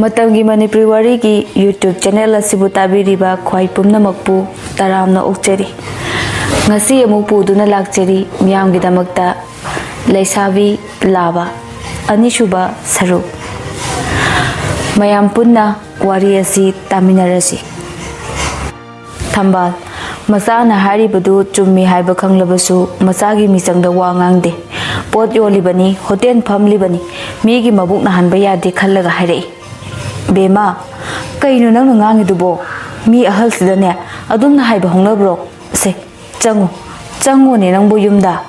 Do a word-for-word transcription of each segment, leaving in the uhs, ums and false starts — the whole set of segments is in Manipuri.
ꯃꯇꯝꯒꯤ ꯃꯅꯤꯄꯨꯔꯤ ꯋꯥꯔꯤꯒꯤ YouTube ꯆꯦꯅꯦꯜ ꯑꯁꯤꯕꯨ ꯇꯥꯕꯤꯔꯤꯕ ꯈ꯭ꯋꯥꯏ ꯄꯨꯝꯅꯃꯛꯄꯨ ꯇꯔꯥꯝꯅ ꯑꯣꯛꯆꯔꯤ꯫ ꯉꯁꯤ ꯑꯃꯨꯛ ꯄꯨꯗꯨꯅ ꯂꯥꯛꯆꯔꯤ ꯃꯤꯌꯥꯝꯒꯤꯗꯃꯛꯇ ꯂꯩꯁꯥꯕꯤ ꯂꯥꯕ ꯑꯅꯤꯁꯨꯕ ꯁꯔꯨꯛ꯫ ꯃꯌꯥꯝ ꯄꯨꯟꯅ ꯋꯥꯔꯤ ꯑꯁꯤ ꯇꯥꯃꯤꯟꯅꯔꯁꯤ꯫ ꯊꯝꯕꯥꯜ, ꯃꯆꯥꯅ ꯍꯥꯏꯔꯤꯕꯗꯨ ꯆꯨꯝꯃꯤ ꯍꯥꯏꯕ ꯈꯪꯂꯕꯁꯨ ꯃꯆꯥꯒꯤ ꯃꯤꯆꯪꯗ ꯋꯥ ꯉꯥꯡꯗꯦ꯫ ꯄꯣꯠ ꯌꯣꯜꯂꯤꯕꯅꯤ, ꯍꯣꯇꯦꯜ ꯐꯝꯂꯤꯕꯅꯤ, ꯃꯤꯒꯤ ꯃꯕꯨꯛ ꯅꯥꯍꯟꯕ ꯌꯥꯗꯦ ꯈꯜꯂꯒ ꯍꯥꯏꯔꯛꯏ꯫ ꯕꯦꯝꯃ, ꯀꯩꯅꯣ ꯅꯪꯅ ꯉꯥꯡꯉꯤꯗꯨꯕꯣ? ꯃꯤ ꯑꯍꯜꯁꯤꯗꯅꯦ ꯑꯗꯨꯝꯅ ꯍꯥꯏꯕ ꯍꯧꯅꯕ꯭ꯔꯣ? ꯁꯦ, ꯆꯪꯉꯨ, ꯆꯪꯉꯨꯅꯦ ꯅꯪꯕꯨ ꯌꯨꯝꯗ꯫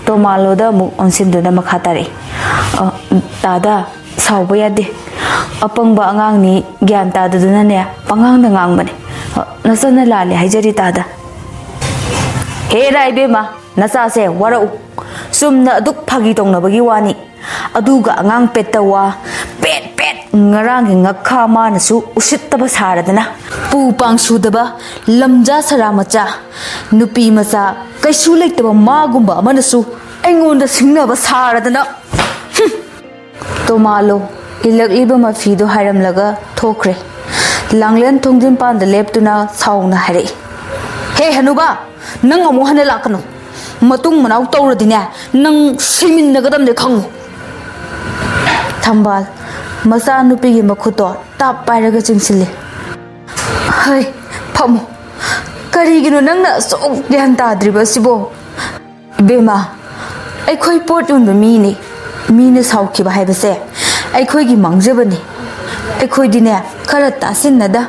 ꯇꯣꯃꯥꯂꯣꯗ ꯑꯃꯨꯛ ꯑꯣꯟꯁꯤꯟꯗꯨꯅ ꯃꯈꯥ ꯇꯥꯔꯛꯏ꯫ "ꯑ, ꯇꯥꯗ, ꯁꯥꯎꯕ ꯌꯥꯗꯦ꯫ ꯑꯄꯪꯕ ꯑꯉꯥꯡꯅꯤ, ꯒ꯭ꯌꯥꯟ ꯇꯥꯗꯗꯨꯅꯅꯦ ꯄꯉꯥꯡꯗ ꯉꯥꯡꯕꯅꯦ꯫ ꯑ, ꯅꯆꯟꯅ ꯂꯥꯜꯂꯦ ꯍꯥꯏꯖꯔꯤ ꯇꯥꯗ꯫" "ꯍꯦꯔꯥ ꯏꯕꯦꯝꯃ, ꯅꯆꯥꯁꯦ ꯋꯥꯔꯛꯎ꯫ ꯆꯨꯝꯅ ꯑꯗꯨꯛ ꯐꯥꯒꯤ ꯇꯧꯅꯕꯒꯤ ꯋꯥꯅꯤ꯫ ꯑꯗꯨꯒ ꯑꯉꯥꯡ ꯄꯦꯠꯇ ꯋꯥ ꯄꯦꯠ ꯄꯦꯠ ꯉꯔꯥꯡꯒꯤ ꯉꯛꯈꯥ ꯃꯥꯅꯁꯨ ꯎꯁꯤꯠꯇꯕ ꯁꯥꯔꯗꯅ, ꯄꯨ ꯄꯥꯡ ꯁꯨꯗꯕ ꯂꯝꯖꯥ ꯁꯔꯥ ꯃꯆꯥ, ꯅꯨꯄꯤ ꯃꯆꯥ ꯀꯩꯁꯨ ꯂꯩꯇꯕ ꯃꯥꯒꯨꯝꯕ ꯑꯃꯅꯁꯨ ꯑꯩꯉꯣꯟꯗ ꯁꯤꯡꯅꯕ ꯁꯥꯔꯗꯅ꯫" ꯍꯨꯝ! ꯇꯣꯃꯥꯂꯣ ꯏꯜꯂꯛꯂꯤꯕ ꯃꯐꯤꯗꯨ ꯍꯥꯏꯔꯝꯂꯒ ꯊꯣꯛꯈ꯭ꯔꯦ꯫ ꯂꯥꯡꯂꯦꯟ ꯊꯣꯡꯖꯤꯟꯄꯥꯟꯗ ꯂꯦꯞꯇꯨꯅ ꯁꯥꯎꯅ ꯍꯥꯏꯔꯛꯏ, "ꯍꯦ ꯍꯅꯨꯕꯥ, ꯅꯪ ꯑꯃꯨꯛ ꯍꯟꯅ ꯂꯥꯛꯀꯅꯨ꯫ ꯃꯇꯨꯡ ꯃꯅꯥꯎ ꯇꯧꯔꯗꯤꯅꯦ, ꯅꯪ ꯁꯤꯃꯤꯟꯅꯒꯗꯕꯅꯦ ꯈꯪꯉꯨ꯫" ꯊꯝꯕꯥꯜ ꯃꯆꯥꯅꯨꯄꯤꯒꯤ ꯃꯈꯨꯠꯇꯣ ꯇꯥꯞ ꯄꯥꯏꯔꯒ ꯆꯤꯡꯁꯤꯜꯂꯤ꯫ "ꯍꯩ, ꯐꯝꯃꯨ꯫ ꯀꯔꯤꯒꯤꯅꯣ ꯅꯪꯅ ꯑꯁꯨꯛ ꯒ꯭ꯌꯥꯟ ꯇꯥꯗ꯭ꯔꯤꯕ ꯑꯁꯤꯕꯣ? ꯏꯕꯦꯝꯃ, ꯑꯩꯈꯣꯏ ꯄꯣꯠ ꯌꯣꯟꯕ ꯃꯤꯅꯤ꯫ ꯃꯤꯅ ꯁꯥꯎꯈꯤꯕ ꯍꯥꯏꯕꯁꯦ ꯑꯩꯈꯣꯏꯒꯤ ꯃꯥꯡꯖꯕꯅꯤ꯫ ꯑꯩꯈꯣꯏꯗꯤꯅꯦ, ꯈꯔ ꯇꯥꯁꯤꯟꯅꯗ,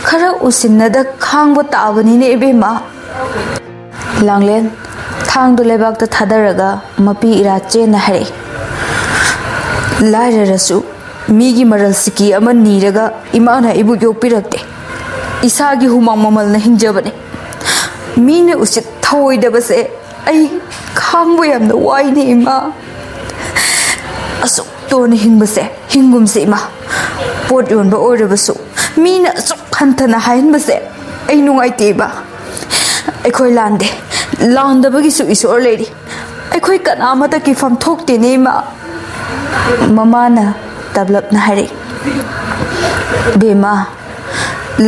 ꯈꯔ ꯎꯁꯤꯟꯅꯗ ꯈꯥꯡꯕ ꯇꯥꯕꯅꯤꯅꯦ ꯏꯕꯦꯝꯃ꯫" ꯂꯥꯡꯂꯦꯟ ꯊꯥꯡꯗꯣ ꯂꯩꯕꯥꯛꯇ ꯊꯥꯗꯔꯒ ꯃꯄꯤ ꯏꯔꯥ ꯆꯦꯟꯅ ꯍꯥꯏꯔꯛꯏ, "ꯂꯥꯏꯔꯔꯁꯨ ꯃꯤꯒꯤ ꯃꯔꯜ ꯁꯤꯀꯤ ꯑꯃ ꯅꯤꯔꯒ ꯏꯃꯥꯅ ꯑꯩꯕꯨ ꯌꯣꯛꯄꯤꯔꯛꯇꯦ꯫ ꯏꯁꯥꯒꯤ ꯍꯨꯃꯥꯡ ꯃꯃꯜꯅ ꯍꯤꯡꯖꯕꯅꯦ꯫ ꯃꯤꯅ ꯎꯁꯤꯠ ꯊꯑꯣꯏꯗꯕꯁꯦ ꯑꯩ ꯈꯥꯡꯕ ꯌꯥꯝꯅ ꯋꯥꯏꯅꯦ ꯏꯃꯥ꯫ ꯑꯁꯨꯛ ꯇꯣꯟꯅ ꯍꯤꯡꯕꯁꯦ ꯍꯤꯡꯒꯨꯝꯁꯦ ꯏꯃꯥ꯫ ꯄꯣꯠ ꯌꯣꯟꯕ ꯑꯣꯏꯔꯕꯁꯨ ꯃꯤꯅ ꯑꯁꯨꯛ ꯍꯟꯊꯅ ꯍꯥꯏꯍꯟꯕꯁꯦ ꯑꯩ ꯅꯨꯡꯉꯥꯏꯇꯦ ꯏꯃꯥ꯫ ꯑꯩꯈꯣꯏ ꯂꯥꯟꯗꯦ, ꯂꯥꯟꯗꯕꯒꯤꯁꯨ ꯏꯁꯣꯔ ꯂꯩꯔꯤ꯫ ꯑꯩꯈꯣꯏ ꯀꯅꯥꯃꯠꯇ ꯀꯤꯐꯝ ꯊꯣꯛꯇꯦꯅꯦ ꯏꯃꯥ꯫" ꯃꯃꯥꯅ ꯇꯞꯂꯞꯅ ꯍꯥꯏꯔꯛꯏ꯫ "ꯕꯦꯝꯃ,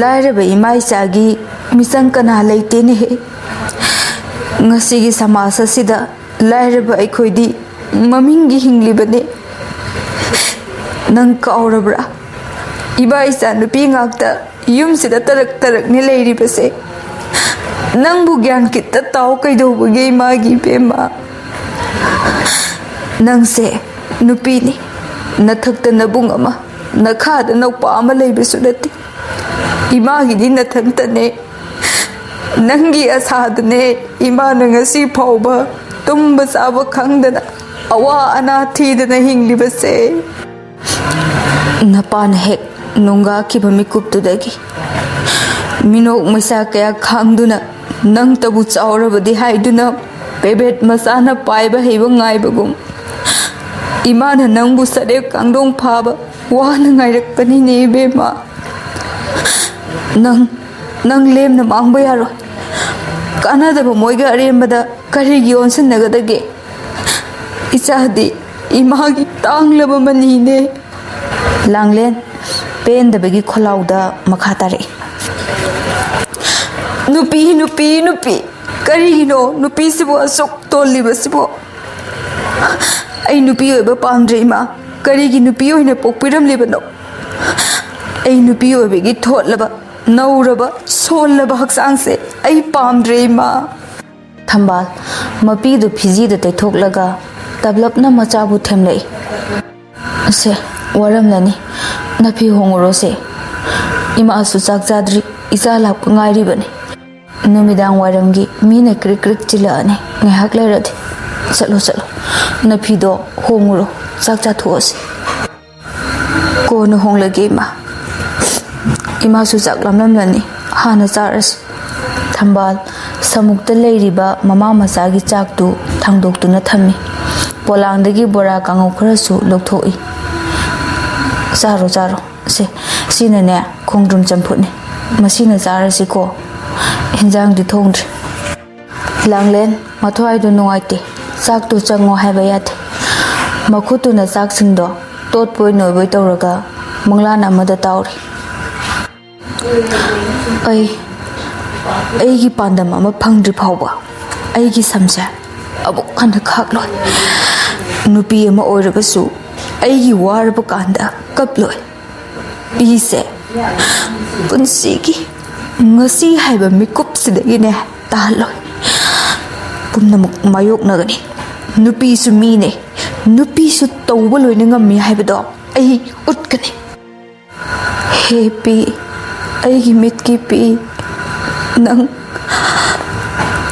ꯂꯥꯏꯔꯕ ꯏꯃꯥ ꯏꯆꯥꯒꯤ ꯃꯤꯆꯪ ꯀꯅꯥ ꯂꯩꯇꯦꯅꯦꯍꯦ? ꯉꯁꯤꯒꯤ ꯁꯃꯥꯖ ꯑꯁꯤꯗ ꯂꯥꯏꯔꯕ ꯑꯩꯈꯣꯏꯗꯤ ꯃꯃꯤꯡꯒꯤ ꯍꯤꯡꯂꯤꯕꯅꯦ꯫ ꯅꯪ ꯀꯥꯎꯔꯕ꯭ꯔꯥ? ꯏꯃꯥ ꯏꯆꯥ ꯅꯨꯄꯤ ꯉꯥꯛꯇ ꯌꯨꯝꯁꯤꯗ ꯇꯔꯛ ꯇꯔꯛꯅꯤ ꯂꯩꯔꯤꯕꯁꯦ꯫ ꯅꯪꯕꯨ ꯒ꯭ꯌꯥꯟ ꯈꯤꯇ ꯇꯥꯎ ꯀꯩꯗꯧꯕꯒꯤ ꯏꯃꯥꯒꯤ ꯏꯕꯦꯝꯃ? ꯅꯪꯁꯦ ꯅꯨꯄꯤꯅꯤ, ꯅꯊꯛꯇ ꯅꯕꯨꯡ ꯑꯃ, ꯅꯈꯥꯗ ꯅꯧꯄꯥ ꯑꯃ ꯂꯩꯕꯁꯨ ꯅꯠꯇꯦ꯫ ꯏꯃꯥꯒꯤꯗꯤ ꯅꯊꯟꯇꯅꯦ꯫ ꯅꯪꯒꯤ ꯑꯁꯥꯗꯅꯦ ꯏꯃꯥꯅ ꯉꯁꯤ ꯐꯥꯎꯕ ꯇꯨꯝꯕ ꯆꯥꯕ ꯈꯪꯗꯅ ꯑꯋꯥ ꯑꯅꯥ ꯊꯤꯗꯅ ꯍꯤꯡꯂꯤꯕꯁꯦ꯫ ꯅꯄꯥꯅ ꯍꯦꯛ ꯅꯣꯡꯒꯥꯈꯤꯕ ꯃꯤꯀꯨꯞꯇꯨꯗꯒꯤ ꯃꯤꯅꯣꯛ ꯃꯩꯁꯥ ꯀꯌꯥ ꯈꯥꯡꯗꯨꯅ ꯅꯪꯇꯕꯨ ꯆꯥꯎꯔꯕꯗꯤ ꯍꯥꯏꯗꯨꯅ ꯄꯦꯕꯦꯠ ꯃꯆꯥꯅ ꯄꯥꯏꯕ ꯍꯩꯕ ꯉꯥꯏꯕꯒꯨꯝ ꯏꯃꯥꯅ ꯅꯪꯕꯨ ꯁꯔꯦꯞ ꯀꯥꯡꯗꯣꯡ ꯐꯥꯕ ꯋꯥꯅ ꯉꯥꯏꯔꯛꯄꯅꯤꯅꯦ ꯏꯕꯦꯝꯃ꯫ ꯅꯪ, ꯅꯪ ꯂꯦꯝꯅ ꯃꯥꯡꯕ ꯌꯥꯔꯣꯏ꯫ ꯀꯥꯟꯅꯗꯕ ꯃꯣꯏꯒ ꯑꯔꯦꯝꯕꯗ ꯀꯔꯤꯒꯤ ꯑꯣꯟꯁꯤꯟꯅꯒꯗꯒꯦ? ꯏꯆꯥꯗꯤ ꯏꯃꯥꯒꯤ ꯇꯥꯡꯂꯕ ꯃꯅꯤꯅꯦ꯫ ꯂꯥꯡꯂꯦꯟ ꯄꯦꯟꯗꯕꯒꯤ ꯈꯣꯜꯂꯥꯎꯗ ꯃꯈꯥ ꯇꯥꯔꯛꯏ꯫ ꯅꯨꯄꯤ, ꯅꯨꯄꯤ, ꯅꯨꯄꯤ꯫ ꯀꯔꯤꯒꯤꯅꯣ ꯅꯨꯄꯤꯁꯤꯕꯨ ꯑꯁꯨꯛ ꯇꯣꯜꯂꯤꯕꯁꯤꯕꯨ? ꯑꯩ ꯅꯨꯄꯤ ꯑꯣꯏꯕ ꯄꯥꯝꯗ꯭ꯔꯦ ꯏꯃꯥ꯫ ꯀꯔꯤꯒꯤ ꯅꯨꯄꯤ ꯑꯣꯏꯅ ꯄꯣꯛꯄꯤꯔꯝꯂꯤꯕꯅꯣ? ꯑꯩ ꯅꯨꯄꯤ ꯑꯣꯏꯕꯒꯤ ꯊꯣꯠꯂꯕ, ꯅꯧꯔꯕ, ꯁꯣꯜꯂꯕ ꯍꯛꯆꯥꯡꯁꯦ ꯑꯩ ꯄꯥꯝꯗ꯭ꯔꯦ ꯏꯃꯥ꯫ ꯊꯝꯕꯥꯜ ꯃꯄꯤꯗꯨ ꯐꯤꯖꯤꯗ ꯇꯩꯊꯣꯛꯂꯒ ꯇꯞꯂꯞꯅ ꯃꯆꯥꯕꯨ ꯊꯦꯝꯂꯛꯏ꯫ "ꯁꯦ, ꯋꯥꯔꯝꯂꯅꯤ꯫ ꯅꯐꯤ ꯍꯣꯡꯉꯨꯔꯣꯁꯦ꯫ ꯏꯃꯥꯁꯨ ꯆꯥꯛ ꯆꯥꯗ꯭ꯔꯤ, ꯏꯆꯥ ꯂꯥꯛꯄ ꯉꯥꯏꯔꯤꯕꯅꯤ꯫ ꯅꯨꯃꯤꯗꯥꯡ ꯋꯥꯏꯔꯝꯒꯤ ꯃꯤꯅ ꯀ꯭ꯔꯤꯛ ꯀ꯭ꯔꯤꯛ ꯆꯤꯜꯂꯛꯑꯅꯤ ꯉꯥꯏꯍꯥꯛ ꯂꯩꯔꯗꯤ꯫ ꯆꯠꯂꯣ, ꯆꯠꯂꯣ꯫ ꯅꯐꯤꯗꯣ ꯍꯣꯡꯉꯨꯔꯣ, ꯆꯥꯛ ꯆꯥꯊꯣꯛꯑꯁꯤ꯫ ꯀꯣꯟꯅ ꯍꯣꯡꯂꯒꯦ ꯏꯃꯥ꯫ ꯏꯃꯥꯁꯨ ꯆꯥꯛ ꯂꯥꯝꯂꯝꯂꯅꯤ, ꯍꯥꯟꯅ ꯆꯥꯔꯁꯤ꯫" ꯊꯝꯕꯥꯜ ꯁꯃꯨꯛꯇ ꯂꯩꯔꯤꯕ ꯃꯃꯥ ꯃꯆꯥꯒꯤ ꯆꯥꯛꯇꯨ ꯊꯥꯡꯗꯣꯛꯇꯨꯅ ꯊꯝꯃꯤ꯫ ꯄꯣꯂꯥꯡꯗꯒꯤ ꯕꯣꯔꯥ ꯀꯥꯡꯉꯧ ꯈꯔꯁꯨ ꯂꯧꯊꯣꯛꯏ꯫ "ꯆꯥꯔꯣ, ꯆꯥꯔꯣ꯫ ꯁꯦ, ꯁꯤꯅꯅꯦ ꯈꯣꯡꯗ꯭ꯔꯨꯝ ꯆꯝꯐꯨꯠꯅꯤ꯫ ꯃꯁꯤꯅ ꯆꯥꯔꯁꯤꯀꯣ꯫ ꯍꯤꯟꯖꯥꯡꯗꯤ ꯊꯣꯡꯗ꯭ꯔꯤ꯫" ꯂꯥꯡꯂꯦꯟ ꯃꯊ꯭ꯋꯥꯏꯗꯣ ꯅꯨꯡꯉꯥꯏꯇꯦ꯫ ꯆꯥꯛꯇꯨ ꯆꯪꯉꯣ ꯍꯥꯏꯕ ꯌꯥꯗꯦ꯫ ꯃꯈꯨꯠꯇꯨꯅ ꯆꯥꯛꯁꯤꯡꯗꯣ ꯇꯣꯠꯄꯣꯏ ꯅꯣꯏꯕꯣꯏ ꯇꯧꯔꯒ ꯃꯪꯂꯥꯟ ꯑꯃꯗ ꯇꯥꯎꯔꯤ꯫ ꯑꯩ ꯑꯩꯒꯤ ꯄꯥꯟꯗꯝ ꯑꯃ ꯐꯪꯗ꯭ꯔꯤ ꯐꯥꯎꯕ ꯑꯩꯒꯤ ꯁꯝꯁꯦ ꯑꯃꯨꯛ ꯍꯟꯅ ꯈꯥꯛꯂꯣꯏ꯫ ꯅꯨꯄꯤ ꯑꯃ ꯑꯣꯏꯔꯕꯁꯨ ꯑꯩꯒꯤ ꯋꯥꯔꯕ ꯀꯥꯟꯗ ꯀꯞꯂꯣꯏ꯫ ꯄꯤꯁꯦ ꯄꯨꯟꯁꯤꯒꯤ ꯉꯁꯤ ꯍꯥꯏꯕ ꯃꯤꯀꯨꯞꯁꯤꯗꯒꯤꯅꯦ ꯇꯥꯍꯜꯂꯣꯏ꯫ ꯄꯨꯝꯅꯃꯛ ꯃꯥꯌꯣꯛꯅꯒꯅꯤ꯫ ꯅꯨꯄꯤꯁꯨ ꯃꯤꯅꯦ, ꯅꯨꯄꯤꯁꯨ ꯇꯧꯕ ꯂꯣꯏꯅ ꯉꯝꯃꯤ ꯍꯥꯏꯕꯗꯣ ꯑꯩ ꯎꯠꯀꯅꯤ꯫ ꯍꯦ ꯄꯤ, ꯑꯩꯒꯤ ꯃꯤꯠꯀꯤ ꯄꯤ, ꯅꯪ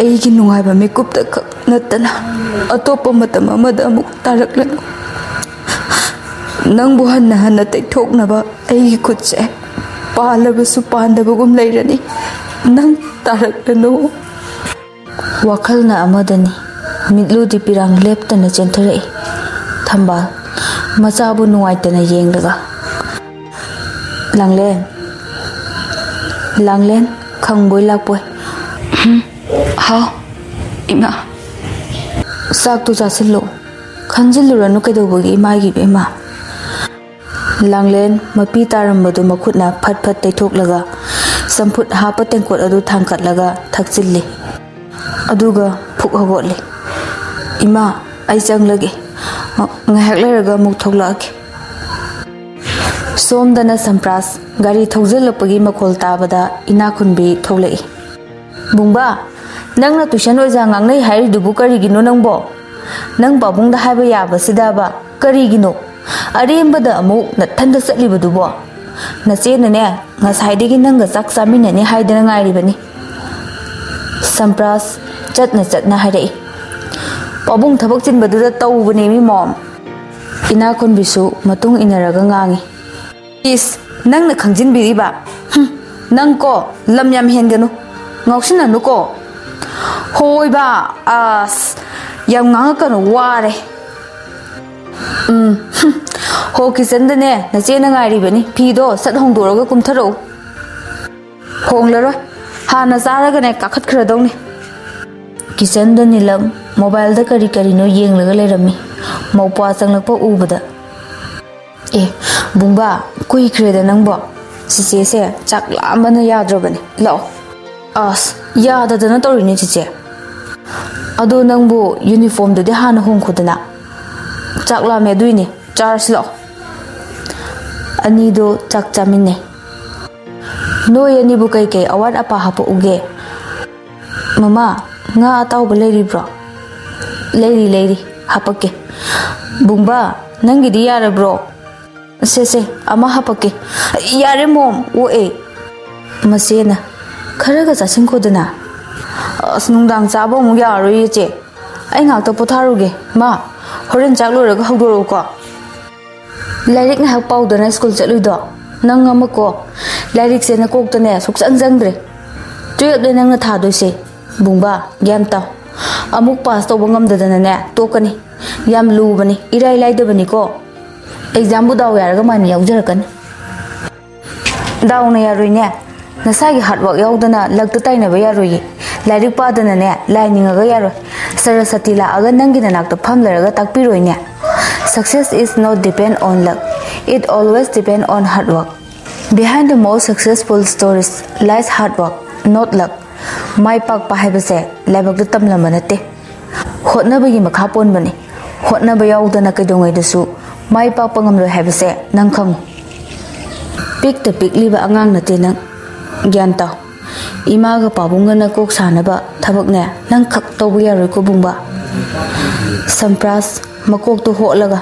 ꯑꯩꯒꯤ ꯅꯨꯡꯉꯥꯏꯕ ꯃꯤꯀꯨꯞꯇ ꯈꯛ ꯅꯠꯇꯅ ꯑꯇꯣꯞꯄ ꯃꯇꯝ ꯑꯃꯗ ꯑꯃꯨꯛ ꯇꯥꯔꯛꯂꯅꯨ꯫ ꯅꯪꯕꯨ ꯍꯟꯅ ꯍꯟꯅ ꯇꯩꯊꯣꯛꯅꯕ ꯑꯩꯒꯤ ꯈꯨꯠꯁꯦ ꯄꯥꯜꯂꯕꯁꯨ ꯄꯥꯟꯗꯕꯒꯨꯝ ꯂꯩꯔꯅꯤ꯫ ꯅꯪ ꯇꯥꯔꯛꯂꯅꯨ꯫ ꯋꯥꯈꯜꯅ ꯑꯃꯗꯅꯤ, ꯃꯤꯠꯂꯨꯗꯤ ꯄꯤꯔꯥꯡ ꯂꯦꯞꯇꯅ ꯆꯦꯟꯊꯔꯛꯏ꯫ ꯊꯝꯕꯥꯜ, ꯃꯆꯥꯕꯨ ꯅꯨꯡꯉꯥꯏꯇꯅ ꯌꯦꯡꯂꯒ꯫ ꯂꯥꯡꯂꯦꯟ, ꯂꯥꯡꯂꯦꯟ, ꯈꯪꯕꯣꯏ ꯂꯥꯛꯄꯣꯏ꯫ ꯍꯨꯝ, ꯍꯥꯎ, ꯏꯃꯥ꯫ ꯆꯥꯛꯇꯨ ꯆꯥꯁꯤꯜꯂꯨ꯫ ꯈꯟꯖꯤꯜꯂꯨꯔꯅꯨ ꯀꯩꯗꯧꯕꯒꯤ ꯏꯃꯥꯒꯤ ꯏꯕꯦꯝꯃ꯫ ꯂꯥꯡꯂꯦꯟ ꯃꯄꯤ ꯇꯥꯔꯝꯕꯗꯨ ꯃꯈꯨꯠꯅ ꯐꯠ ꯐꯠ ꯇꯩꯊꯣꯛꯂꯒ ꯆꯝꯐꯨꯠ ꯍꯥꯞꯄ ꯇꯦꯡꯀꯣꯠ ꯑꯗꯨ ꯊꯥꯡꯀꯠꯂꯒ ꯊꯛꯆꯤꯜꯂꯤ꯫ ꯑꯗꯨꯒ ꯐꯨꯛ ꯍꯧꯒꯠꯂꯤ꯫ "ꯏꯃꯥ, ꯑꯩ ꯆꯪꯂꯒꯦ꯫ ꯉꯥꯏꯍꯥꯛ ꯂꯩꯔꯒ ꯑꯃꯨꯛ ꯊꯣꯛꯂꯛꯑꯒꯦ꯫" ꯁꯣꯝꯗꯅ ꯁꯝꯄ꯭ꯔꯥꯁ ꯒꯥꯔꯤ ꯊꯧꯖꯤꯜꯂꯛꯄꯒꯤ ꯃꯈꯣꯜ ꯇꯥꯕꯗ ꯏꯅꯥꯈꯨꯟꯕꯤ ꯊꯣꯛꯂꯛꯏ꯫ "ꯕꯨꯡꯕꯥ, ꯅꯪꯅ ꯇꯨꯏꯁꯟ ꯑꯣꯖꯥ ꯉꯥꯡꯅꯩ ꯍꯥꯏꯔꯤꯗꯨꯕꯨ ꯀꯔꯤꯒꯤꯅꯣ ꯅꯪꯕꯣ? ꯅꯪ ꯄꯥꯕꯨꯡꯗ ꯍꯥꯏꯕ ꯌꯥꯕꯁꯤꯗꯕ ꯀꯔꯤꯒꯤꯅꯣ? ꯑꯔꯦꯝꯕꯗ ꯑꯃꯨꯛ ꯅꯊꯟꯗ ꯆꯠꯂꯤꯕꯗꯨꯕꯣ? ꯅꯆꯦꯅꯅꯦ, ꯉꯁꯥꯏꯗꯒꯤ ꯅꯪꯒ ꯆꯥꯛ ꯆꯥꯃꯤꯟꯅꯅꯤ ꯍꯥꯏꯗꯅ ꯉꯥꯏꯔꯤꯕꯅꯤ꯫" ꯁꯝꯄ꯭ꯔꯥꯁ ꯆꯠꯅ ꯆꯠꯅ ꯍꯥꯏꯔꯛꯏ꯫ "ꯄꯥꯕꯨꯡ ꯊꯕꯛ ꯆꯤꯟꯕꯗꯨꯗ ꯇꯧꯕꯅꯦꯃꯤ, ꯃꯣꯝ꯫" ꯏꯅꯥꯈꯨꯟꯕꯤꯁꯨ ꯃꯇꯨꯡ ꯏꯟꯅꯔꯒ ꯉꯥꯡꯉꯤ꯫ "ꯏꯁ, ꯅꯪꯅ ꯈꯪꯖꯤꯟꯕꯤꯔꯤꯕ? ꯍꯨꯝ, ꯅꯪ ꯀꯣ, ꯂꯝ ꯌꯥꯝ ꯍꯦꯟꯒꯅꯨ, ꯉꯥꯎꯁꯤꯟꯅꯅꯨꯀꯣ꯫" "ꯍꯣꯏꯕ, ꯑꯁ, ꯌꯥꯝ ꯉꯥꯡꯉꯛꯀꯅꯨ, ꯋꯥꯔꯦ꯫" "ꯎꯝ, ꯍꯨꯝ, ꯍꯣ, ꯀꯤꯆꯟꯗꯅꯦ, ꯅꯆꯦꯅ ꯉꯥꯏꯔꯤꯕꯅꯤ, ꯐꯤꯗꯣ ꯁꯠ ꯍꯣꯡꯗꯣꯛꯑꯒ ꯀꯨꯝꯊꯔꯛꯎ꯫" "ꯍꯣꯡꯂꯔꯣꯏ, ꯍꯥꯟꯅ ꯆꯥꯔꯒꯅꯦ ꯀꯥꯈꯠꯈ꯭ꯔꯗꯧꯅꯤ꯫" ꯀꯤꯆꯟꯗ ꯅꯤꯂꯝ ꯃꯣꯕꯥꯏꯜꯗ ꯀꯔꯤ ꯀꯔꯤꯅꯣ ꯌꯦꯡꯂꯒ ꯂꯩꯔꯝꯃꯤ꯫ ꯃꯧꯄ꯭ꯋꯥ ꯆꯪꯂꯛꯄ ꯎꯕꯗ, ꯑꯦ, ꯕꯨꯡꯕꯥ, ꯀꯨꯏꯈ꯭ꯔꯦꯗ ꯅꯪꯕꯣ꯫ ꯆꯤꯆꯦꯁꯦ ꯆꯥꯛ ꯂꯥꯝꯕꯅ ꯌꯥꯗ꯭ꯔꯕꯅꯦ꯫ ꯂꯥꯛꯑꯣ꯫ ꯑꯁ, ꯌꯥꯗꯗꯅ ꯇꯧꯔꯤꯅꯦ ꯆꯤꯆꯦ꯫ ꯑꯗꯣ ꯅꯪꯕꯨ ꯌꯨꯅꯤꯐꯣꯔꯝꯗꯨꯗꯤ ꯍꯥꯟꯅ ꯍꯣꯡꯈꯣꯗꯅ꯫ ꯆꯥꯛ ꯂꯥꯝꯃꯦ ꯑꯗꯨꯏꯅꯦ꯫ ꯆꯥꯔꯁꯤ ꯂꯥꯛꯑꯣ꯫ ꯑꯅꯤꯗꯣ ꯆꯥꯛ ꯆꯥꯃꯤꯟꯅꯩ꯫ ꯅꯣꯏ ꯑꯅꯤꯕꯨ ꯀꯩꯀꯩ ꯑꯋꯥꯠ ꯑꯄꯥ ꯍꯥꯄꯛꯎꯒꯦ? ꯃꯃꯥ, ꯉꯥ ꯑꯇꯥꯎꯕ ꯂꯩꯔꯤꯕ꯭ꯔꯣ? ꯂꯩꯔꯤ, ꯂꯩꯔꯤ, ꯍꯥꯄꯛꯀꯦ꯫ ꯕꯨꯡꯕꯥ, ꯅꯪꯒꯤꯗꯤ ꯌꯥꯔꯕ꯭ꯔꯣ? ꯁꯦ, ꯁꯦ, ꯑꯃ ꯍꯥꯄꯛꯀꯦ꯫ ꯌꯥꯔꯦ ꯃꯣꯝ, ꯑꯣꯛꯑꯦ꯫ ꯃꯆꯦꯅ, ꯈꯔꯒ ꯆꯥꯁꯤꯟꯈꯣꯗꯅ꯫ ꯑꯁ, ꯅꯨꯡꯗꯥꯡ ꯆꯥꯕ ꯑꯃꯨꯛ ꯌꯥꯔꯔꯣꯏꯌꯦ ꯆꯦ꯫ ꯑꯩ ꯉꯥꯛꯇ ꯄꯣꯊꯥꯔꯨꯒꯦ꯫ ꯃꯥ, ꯍꯣꯔꯦꯟ ꯆꯥꯛ ꯂꯣꯏꯔꯒ ꯍꯧꯗꯣꯔꯛꯎꯀꯣ꯫ ꯂꯥꯏꯔꯤꯛ ꯉꯥꯏꯍꯥꯛ ꯄꯥꯎꯗꯅ ꯁ꯭ꯀꯨꯜ ꯆꯠꯂꯨꯏꯗꯣ꯫ ꯅꯪ ꯑꯃꯀꯣ, ꯂꯥꯏꯔꯤꯛꯁꯦ ꯅꯀꯣꯛꯇꯅꯦ ꯁꯨꯛꯆꯪ ꯆꯪꯗ꯭ꯔꯦ꯫ ꯇꯨꯌꯦꯜꯞꯅꯦ ꯅꯪꯅ ꯊꯥꯗꯣꯏꯁꯦ꯫ ꯕꯨꯡꯕꯥ, ꯒ꯭ꯌꯥꯟ ꯇꯥꯎ꯫ ꯑꯃꯨꯛ ꯄꯥꯁ ꯇꯧꯕ ꯉꯝꯗꯗꯅꯅꯦ ꯇꯣꯛꯀꯅꯤ꯫ ꯌꯥꯝ ꯂꯨꯕꯅꯤ, ꯏꯔꯥꯏ ꯂꯥꯏꯗꯕꯅꯤꯀꯣ꯫ ꯑꯦꯛꯖꯥꯝꯕꯨ ꯗꯥꯎ ꯌꯥꯔꯒ ꯃꯥꯏꯅ ꯌꯥꯎꯖꯔꯛꯀꯅꯤ꯫ ꯗꯥꯎꯅ ꯌꯥꯔꯣꯏꯅꯦ꯫ ꯅꯁꯥꯒꯤ ꯍꯥꯔꯗ ꯋꯥꯔꯛ ꯌꯥꯎꯗꯅ ꯂꯛꯇ ꯇꯥꯏꯅꯕ ꯌꯥꯔꯣꯏꯌꯦ꯫ ꯂꯥꯏꯔꯤꯛ ꯄꯥꯗꯅꯅꯦ ꯂꯥꯏ ꯅꯤꯡꯉꯒ ꯌꯥꯔꯣꯏ꯫ ꯁꯔꯁꯇꯤ ꯂꯥꯛꯑꯒ ꯅꯪꯒꯤ ꯅꯅꯥꯛꯇ ꯐꯝ ꯂꯩꯔꯒ ꯇꯥꯛꯄꯤꯔꯣꯏꯅꯦ꯫ Success is not depend on luck. It always depend on hard work. Behind the most successful stories lies hard work, not luck. ꯃꯥꯏ ꯄꯥꯛꯄ ꯍꯥꯏꯕꯁꯦ ꯂꯥꯏꯕꯛꯇ ꯇꯝꯂꯝꯕ ꯅꯠꯇꯦ꯫ ꯍꯣꯠꯅꯕꯒꯤ ꯃꯈꯥ ꯄꯣꯟꯕꯅꯤ꯫ ꯍꯣꯠꯅꯕ ꯌꯥꯎꯗꯅ ꯀꯩꯗꯧꯉꯩꯗꯁꯨ ꯃꯥꯏ ꯄꯥꯛꯄ ꯉꯝꯂꯣꯏ ꯍꯥꯏꯕꯁꯦ ꯅꯪ ꯈꯪꯉꯨ꯫ ꯄꯤꯛꯇ ꯄꯤꯛꯂꯤꯕ ꯑꯉꯥꯡ ꯅꯠꯇꯦ ꯅꯪ꯫ ꯒ꯭ꯌꯥꯟ ꯇꯥꯎ꯫ ꯏꯃꯥꯒ ꯄꯥꯕꯨꯡꯒꯅ ꯀꯣꯛ ꯁꯥꯅꯕ ꯊꯕꯛꯅꯦ ꯅꯪ ꯈꯛ ꯇꯧꯕ ꯌꯥꯔꯣꯏꯀꯣ ꯕꯨꯡꯕꯥ꯫ ꯁꯝꯄ꯭ꯔꯥꯁ ꯃꯀꯣꯛꯇꯣ ꯍꯣꯠꯂꯒ,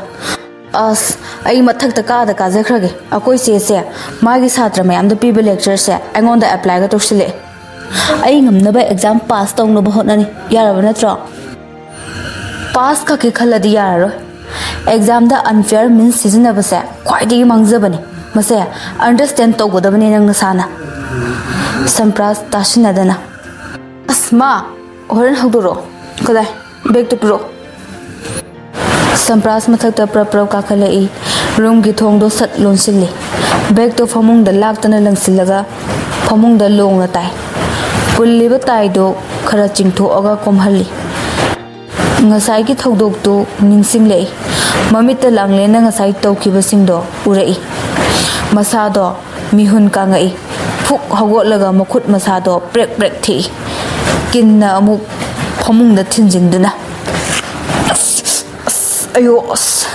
ꯑꯁ, ꯑꯩ ꯃꯊꯛꯇ ꯀꯥꯗ ꯀꯥꯖꯈ꯭ꯔꯒꯦ꯫ ꯑꯩꯈꯣꯏ ꯆꯦꯁꯦ ꯃꯥꯒꯤ ꯁꯥꯇ꯭ꯔ ꯃꯌꯥꯝꯗ ꯄꯤꯕ ꯂꯦꯛꯆꯔꯁꯦ ꯑꯩꯉꯣꯟꯗ ꯑꯦꯄ꯭ꯂꯥꯏꯒ ꯇꯧꯁꯤꯜꯂꯛꯑꯦ꯫ ꯑꯩ ꯉꯝꯅꯕ ꯑꯦꯛꯖꯥꯝ ꯄꯥꯁ ꯇꯧꯅꯕ ꯍꯣꯠꯅꯅꯤ꯫ ꯌꯥꯔꯕ ꯅꯠꯇ꯭ꯔꯣ? ꯄꯥꯁ ꯈꯛꯀꯤ ꯈꯜꯂꯗꯤ ꯌꯥꯔꯔꯣꯏ꯫ ꯑꯦꯛꯖꯥꯝꯗ ꯑꯟꯐꯤꯌꯔ ꯃꯤꯟꯁ ꯁꯤꯖꯤꯟꯅꯕꯁꯦ ꯈ꯭ꯋꯥꯏꯗꯒꯤ ꯃꯥꯡꯖꯕꯅꯤ꯫ ꯃꯁꯦ ꯑꯟꯗꯔꯁ꯭ꯇꯦꯟ ꯇꯧꯒꯗꯕꯅꯤ ꯅꯪ ꯅꯁꯥꯅ꯫ ꯁꯝꯄ꯭ꯔꯥꯁ ꯇꯥꯁꯤꯟꯅꯗꯅ, ꯑꯁ ꯃꯥ, ꯍꯣꯔꯦꯟ ꯍꯧꯗꯣꯔꯛꯑꯣ꯫ ꯀꯗꯥꯏ? ꯕꯦꯒꯇꯨ ꯄꯤꯔꯛꯑꯣ꯫ ꯁꯝꯄ꯭ꯔꯥꯁ ꯃꯊꯛꯇ ꯄ꯭ꯔꯞ ꯄ꯭ꯔꯞ ꯀꯥꯈꯠꯂꯛꯏ꯫ ꯔꯨꯝꯒꯤ ꯊꯣꯡꯗꯣ ꯁꯠ ꯂꯣꯟꯁꯤꯜꯂꯤ꯫ ꯕꯦꯒꯇꯣ ꯐꯃꯨꯡꯗ ꯂꯥꯛꯇꯅ ꯂꯪꯁꯤꯜꯂꯒ ꯐꯃꯨꯡꯗ ꯂꯣꯡꯅ ꯇꯥꯏ꯫ ꯄꯨꯜꯂꯤꯕ ꯇꯥꯏꯗꯣ ꯈꯔ ꯆꯤꯡꯊꯣꯛꯑꯒ ꯀꯣꯝꯍꯜꯂꯤ꯫ ꯉꯁꯥꯏꯒꯤ ꯊꯧꯗꯣꯛꯇꯨ ꯅꯤꯡꯁꯤꯡꯂꯛꯏ꯫ ꯃꯃꯤꯠꯇ ꯂꯥꯡꯂꯦꯟꯅ ꯉꯁꯥꯏ ꯇꯧꯈꯤꯕꯁꯤꯡꯗꯣ ꯎꯔꯛꯏ꯫ ꯃꯁꯥꯗꯣ ꯃꯤꯍꯨꯟ ꯀꯥꯡꯉꯛꯏ꯫ ꯐꯨꯛ ꯍꯧꯒꯠꯂꯒ ꯃꯈꯨꯠ ꯃꯁꯥꯗꯣ ꯄ꯭ꯔꯦꯛ ꯄ꯭ꯔꯦꯛ ꯊꯦꯛꯏ꯫ ꯀꯤꯟꯅ ꯑꯃꯨꯛ ꯐꯃꯨꯡꯗ ꯊꯤꯟꯖꯤꯟꯗꯨꯅ, "ꯑꯁ, ꯑꯁ, ꯑꯌꯣ, ꯑꯁ,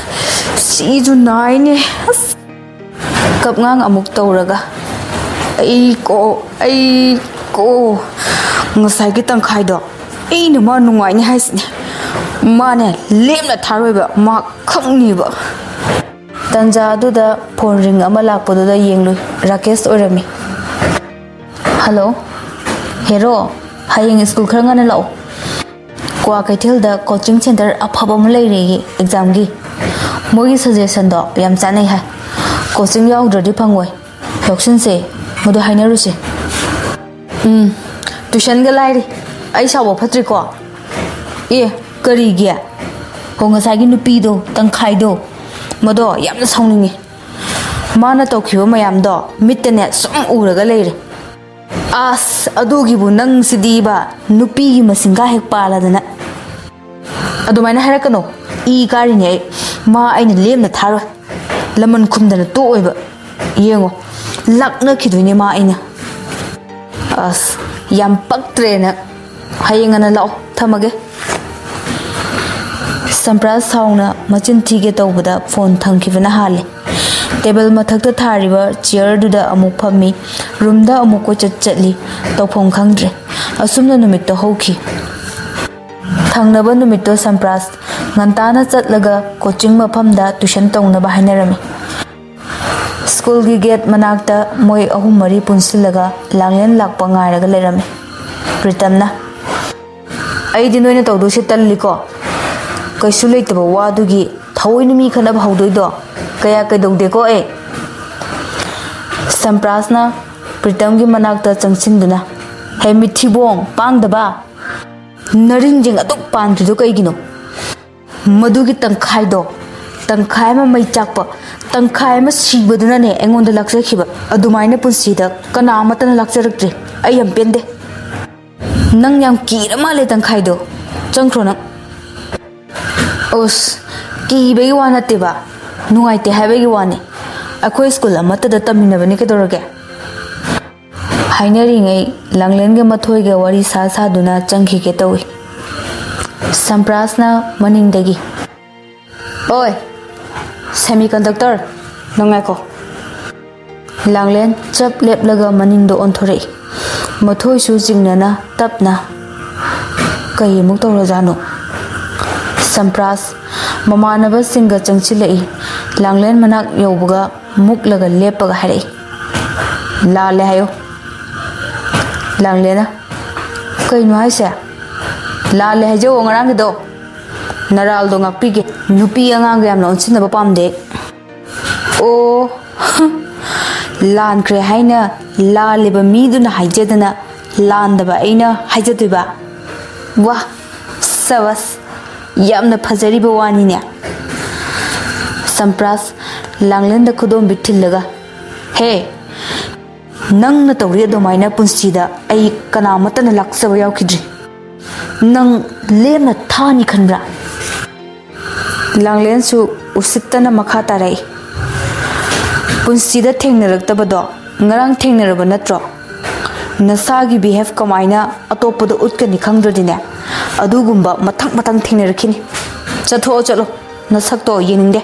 ꯁꯤꯁꯨ ꯅꯥꯏꯅꯦ꯫ ꯑꯁ!" ꯀꯞꯉꯥꯡ ꯑꯃꯨꯛ ꯇꯧꯔꯒ, "ꯑꯩ ꯀꯣ, ꯑꯩ ꯀꯣ, ꯉꯁꯥꯏꯒꯤ ꯇꯪꯈꯥꯏꯗꯣ ꯑꯩꯅ ꯃꯥ ꯅꯨꯡꯉꯥꯏꯅꯤ ꯍꯥꯏꯁꯤꯅꯦ꯫ ꯃꯥꯅꯦ ꯂꯦꯝꯅ ꯊꯥꯔꯣꯏꯕ, ꯃꯥ ꯈꯪꯅꯤꯕ꯫" ꯇꯟꯖꯥ ꯑꯗꯨꯗ ꯐꯣꯟ ꯔꯤꯡ ꯑꯃ ꯂꯥꯛꯄꯗꯨꯗ ꯌꯦꯡꯂꯨꯏ꯫ ꯔꯥꯀꯦꯁ ꯑꯣꯏꯔꯝꯃꯤ꯫ "ꯍꯜꯂꯣ, ꯍꯦꯔꯣ, ꯍꯌꯦꯡ ꯁ꯭ꯀꯨꯜ ꯈꯔ ꯉꯟꯅ ꯂꯥꯛꯑꯣ꯫ ꯀ꯭ꯋꯥ ꯀꯩꯊꯦꯜꯗ ꯀꯣꯆꯤꯡ ꯁꯦꯟꯇꯔ ꯑꯐꯕ ꯑꯃ ꯂꯩꯔꯦꯌꯦ ꯑꯦꯛꯖꯥꯝꯒꯤ꯫ ꯃꯣꯏꯒꯤ ꯁꯖꯦꯁꯟꯗꯣ ꯌꯥꯝ ꯆꯥꯅꯩ ꯍꯥꯏ꯫ ꯀꯣꯆꯤꯡ ꯌꯥꯎꯗ꯭ꯔꯗꯤ ꯐꯪꯉꯣꯏ꯫ ꯂꯧꯁꯤꯟꯁꯦ, ꯃꯗꯨ ꯍꯥꯏꯅꯔꯨꯁꯦ꯫" "ꯎꯝ, ꯇꯨꯏꯁꯟꯒ ꯂꯥꯏꯔꯤ꯫ ꯑꯩ ꯁꯥꯎꯕ ꯐꯠꯇ꯭ꯔꯤꯀꯣ꯫" "ꯑꯦ, ꯀꯔꯤꯒꯤ?" "ꯍꯣ, ꯉꯁꯥꯏꯒꯤ ꯅꯨꯄꯤꯗꯣ, ꯇꯪꯈꯥꯏꯗꯣ, ꯃꯗꯣ ꯌꯥꯝꯅ ꯁꯥꯎꯅꯤꯡꯉꯤ꯫ ꯃꯥꯅ ꯇꯧꯈꯤꯕ ꯃꯌꯥꯝꯗꯣ ꯃꯤꯠꯇꯅꯦ ꯁꯨꯝ ꯎꯔꯒ ꯂꯩꯔꯦ꯫" "ꯑꯁ, ꯑꯗꯨꯒꯤꯕꯨ ꯅꯪꯁꯤꯗꯤꯕ, ꯅꯨꯄꯤꯒꯤ ꯃꯁꯤꯡꯒ ꯍꯦꯛ ꯄꯥꯜꯂꯗꯅ꯫" "ꯑꯗꯨꯃꯥꯏꯅ ꯍꯥꯏꯔꯛꯀꯅꯣ, ꯏ ꯀꯥꯔꯤꯅꯦ ꯑꯩ꯫ ꯃꯥ ꯑꯩꯅ ꯂꯦꯝꯅ ꯊꯥꯔꯣꯏ꯫ ꯂꯃꯟ ꯈꯨꯝꯗꯅ ꯇꯣꯛꯑꯣꯏꯕ꯫ ꯌꯦꯡꯉꯣ, ꯂꯛꯅꯈꯤꯗꯣꯏꯅꯦ ꯃꯥ ꯑꯩꯅ꯫" "ꯑꯁ, ꯌꯥꯝ ꯄꯛꯇ꯭ꯔꯦꯅ꯫ ꯍꯌꯦꯡ ꯉꯟꯅ ꯂꯥꯛꯑꯣ, ꯊꯝꯃꯒꯦ꯫" ꯁꯝꯄ꯭ꯔꯥꯁ ꯁꯥꯎꯅ ꯃꯆꯤꯟ ꯊꯤꯒꯦ ꯇꯧꯕꯗ ꯐꯣꯟ ꯊꯝꯈꯤꯕꯅ ꯍꯥꯜꯂꯦ꯫ ꯇꯦꯕꯜ ꯃꯊꯛꯇ ꯊꯥꯔꯤꯕ ꯆꯤꯌꯔꯗꯨꯗ ꯑꯃꯨꯛ ꯐꯝꯃꯤ, ꯔꯨꯝꯗ ꯑꯃꯨꯛ ꯀꯣꯏꯆꯠ ꯆꯠꯂꯤ, ꯇꯧꯐꯝ ꯈꯪꯗ꯭ꯔꯦ꯫ ꯑꯁꯨꯝꯅ ꯅꯨꯃꯤꯠꯇꯣ ꯍꯧꯈꯤ꯫ ꯊꯪꯅꯕ ꯅꯨꯃꯤꯠꯇꯣ ꯁꯝꯄ꯭ꯔꯥꯁ ꯉꯟꯇꯥꯅ ꯆꯠꯂꯒ ꯀꯣꯆꯤꯡ ꯃꯐꯝꯗ ꯇꯨꯏꯁꯟ ꯇꯧꯅꯕ ꯍꯥꯏꯅꯔꯝꯃꯤ꯫ ꯁ꯭ꯀꯨꯜꯒꯤ ꯒꯦꯠ ꯃꯅꯥꯛꯇ ꯃꯣꯏ ꯑꯍꯨꯝ ꯃꯔꯤ ꯄꯨꯟꯁꯤꯜꯂꯒ ꯂꯥꯡꯂꯦꯟ ꯂꯥꯛꯄ ꯉꯥꯏꯔꯒ ꯂꯩꯔꯝꯃꯤ꯫ ꯄ꯭ꯔꯤꯇꯝꯅ, "ꯑꯩꯗꯤ ꯅꯣꯏꯅ ꯇꯧꯗꯣꯏꯁꯦ ꯇꯜꯂꯤꯀꯣ꯫ ꯀꯩꯁꯨ ꯂꯩꯇꯕ ꯋꯥꯗꯨꯒꯤ ꯊꯑꯣꯏꯅ ꯃꯤ ꯈꯠꯅꯕ ꯍꯧꯗꯣꯏꯗꯣ ꯀꯌꯥ ꯀꯩꯗꯧꯗꯦꯀꯣ ꯑꯩ꯫" ꯁꯝꯄ꯭ꯔꯥꯁꯅ ꯄ꯭ꯔꯤꯇꯝꯒꯤ ꯃꯅꯥꯛꯇ ꯆꯪꯁꯤꯟꯗꯨꯅ, "ꯍꯦ ꯃꯤꯊꯤꯕꯣꯡ ꯄꯥꯡꯗꯕ, ꯅꯔꯤꯟꯁꯤꯡ ꯑꯗꯨꯛ ꯄꯥꯟꯗ꯭ꯔꯤꯗꯣ ꯀꯩꯒꯤꯅꯣ? ꯃꯗꯨꯒꯤ ꯇꯪꯈꯥꯏꯗꯣ, ꯇꯪꯈꯥꯏ ꯑꯃ ꯃꯩ ꯆꯥꯛꯄ, ꯇꯪꯈꯥꯏ ꯑꯃ ꯁꯤꯕꯗꯨꯅꯅꯦ ꯑꯩꯉꯣꯟꯗ ꯂꯥꯛꯆꯈꯤꯕ꯫ ꯑꯗꯨꯃꯥꯏꯅ ꯄꯨꯟꯁꯤꯗ ꯀꯅꯥ ꯑꯃꯠꯇꯅ ꯂꯥꯛꯆꯔꯛꯇ꯭ꯔꯤ꯫ ꯑꯩ ꯌꯥꯝ ꯄꯦꯟꯗꯦ꯫" "ꯅꯪ ꯌꯥꯝ ꯀꯤꯔ ꯃꯥꯜꯂꯦ, ꯇꯪꯈꯥꯏꯗꯣ꯫ ꯆꯪꯈ꯭ꯔꯣ ꯅꯪ꯫" ꯑꯁ, ꯀꯤꯕꯒꯤ ꯋꯥ ꯅꯠꯇꯦꯕ, ꯅꯨꯡꯉꯥꯏꯇꯦ ꯍꯥꯏꯕꯒꯤ ꯋꯥꯅꯤ꯫ ꯑꯩꯈꯣꯏ ꯁ꯭ꯀꯨꯜ ꯑꯃꯠꯇꯗ ꯇꯝꯃꯤꯟꯅꯕꯅꯤ, ꯀꯩꯗꯧꯔꯒꯦ? ꯍꯥꯏꯅꯔꯤꯉꯩ ꯂꯥꯡꯂꯦꯟꯒ ꯃꯊꯣꯏꯒ ꯋꯥꯔꯤ ꯁꯥ ꯁꯥꯗꯨꯅ ꯆꯪꯈꯤꯒꯦ ꯇꯧꯏ꯫ ꯁꯝꯄ꯭ꯔꯥꯁꯅ ꯃꯅꯤꯡꯗꯒꯤ, "ꯑꯣꯏ, ꯁꯦꯃꯤ ꯀꯟꯗꯛꯇꯔ, ꯅꯪ ꯉꯥꯏꯈꯣ꯫" ꯂꯥꯡꯂꯦꯟ ꯆꯞ ꯂꯦꯞꯂꯒ ꯃꯅꯤꯡꯗ ꯑꯣꯟꯊꯣꯔꯛꯏ꯫ ꯃꯊꯣꯏꯁꯨ ꯆꯤꯡꯅꯅ ꯇꯞꯅ, "ꯀꯩ ꯑꯃꯨꯛ ꯇꯧꯔꯖꯥꯠꯅꯣ?" ꯁꯝꯄ꯭ꯔꯥꯁ ꯃꯃꯥꯟꯅꯕꯁꯤꯡꯒ ꯆꯪꯁꯤꯜꯂꯛꯏ꯫ ꯂꯥꯡꯂꯦꯟ ꯃꯅꯥꯛ ꯌꯧꯕꯒ ꯃꯨꯛꯂꯒ ꯂꯦꯞꯄꯒ ꯍꯥꯏꯔꯛꯏ, "ꯂꯥꯜꯂꯦ ꯍꯥꯏꯌꯣ꯫" ꯂꯥꯡꯂꯦꯟꯅ, "ꯀꯩꯅꯣ ꯍꯥꯏꯁꯦ? ꯂꯥꯜꯂꯦ ꯍꯥꯏꯖꯧꯑꯣ ꯉꯔꯥꯡꯒꯤꯗꯣ꯫ ꯅꯔꯥꯜꯗꯣ ꯉꯥꯛꯄꯤꯒꯦ꯫ ꯅꯨꯄꯤ ꯑꯉꯥꯡꯒ ꯌꯥꯝꯅ ꯑꯣꯟꯁꯤꯟꯅꯕ ꯄꯥꯝꯗꯦ ꯑꯩ꯫" "ꯑꯣ, ꯂꯥꯟꯈ꯭ꯔꯦ ꯍꯥꯏꯅ ꯂꯥꯜꯂꯤꯕ ꯃꯤꯗꯨꯅ ꯍꯥꯏꯖꯗꯅ ꯂꯥꯟꯗꯕ ꯑꯩꯅ ꯍꯥꯏꯖꯗꯣꯏꯕ? ꯋꯥ, ꯁꯕꯥꯁ, ꯌꯥꯝꯅ ꯐꯖꯔꯤꯕ ꯋꯥꯅꯤꯅꯦ꯫" ꯁꯝꯄ꯭ꯔꯥꯁ ꯂꯥꯡꯂꯦꯟꯗ ꯈꯨꯗꯣꯝꯕꯤ ꯊꯤꯜꯂꯒ, "ꯍꯦ, ꯅꯪꯅ ꯇꯧꯔꯤ ꯑꯗꯨꯃꯥꯏꯅ ꯄꯨꯟꯁꯤꯗ ꯑꯩ ꯀꯅꯥꯃꯠꯇꯅ ꯂꯥꯛꯆꯕ ꯌꯥꯎꯈꯤꯗ꯭ꯔꯤ꯫ ꯅꯪ ꯂꯦꯝꯅ ꯊꯥꯅꯤ ꯈꯟꯕ꯭ꯔꯥ?" ꯂꯥꯡꯂꯦꯟꯁꯨ ꯎꯁꯤꯠꯇꯅ ꯃꯈꯥ ꯇꯥꯔꯛꯏ, "ꯄꯨꯟꯁꯤꯗ ꯊꯦꯡꯅꯔꯛꯇꯕꯗꯣ ꯉꯔꯥꯡ ꯊꯦꯡꯅꯔꯕ ꯅꯠꯇ꯭ꯔꯣ? ꯅꯁꯥꯒꯤ ꯕꯤꯍꯦꯐ ꯀꯃꯥꯏꯅ ꯑꯇꯣꯞꯄꯗ ꯎꯠꯀꯅꯤ ꯈꯪꯗ꯭ꯔꯗꯤꯅꯦ, ꯑꯗꯨꯒꯨꯝꯕ ꯃꯊꯪ ꯃꯊꯪ ꯊꯦꯡꯅꯔꯛꯈꯤꯅꯤ꯫ ꯆꯠꯊꯣꯛꯑꯣ, ꯆꯠꯂꯣ, ꯅꯁꯛꯇꯣ ꯌꯦꯡꯅꯤꯡꯗꯦ꯫"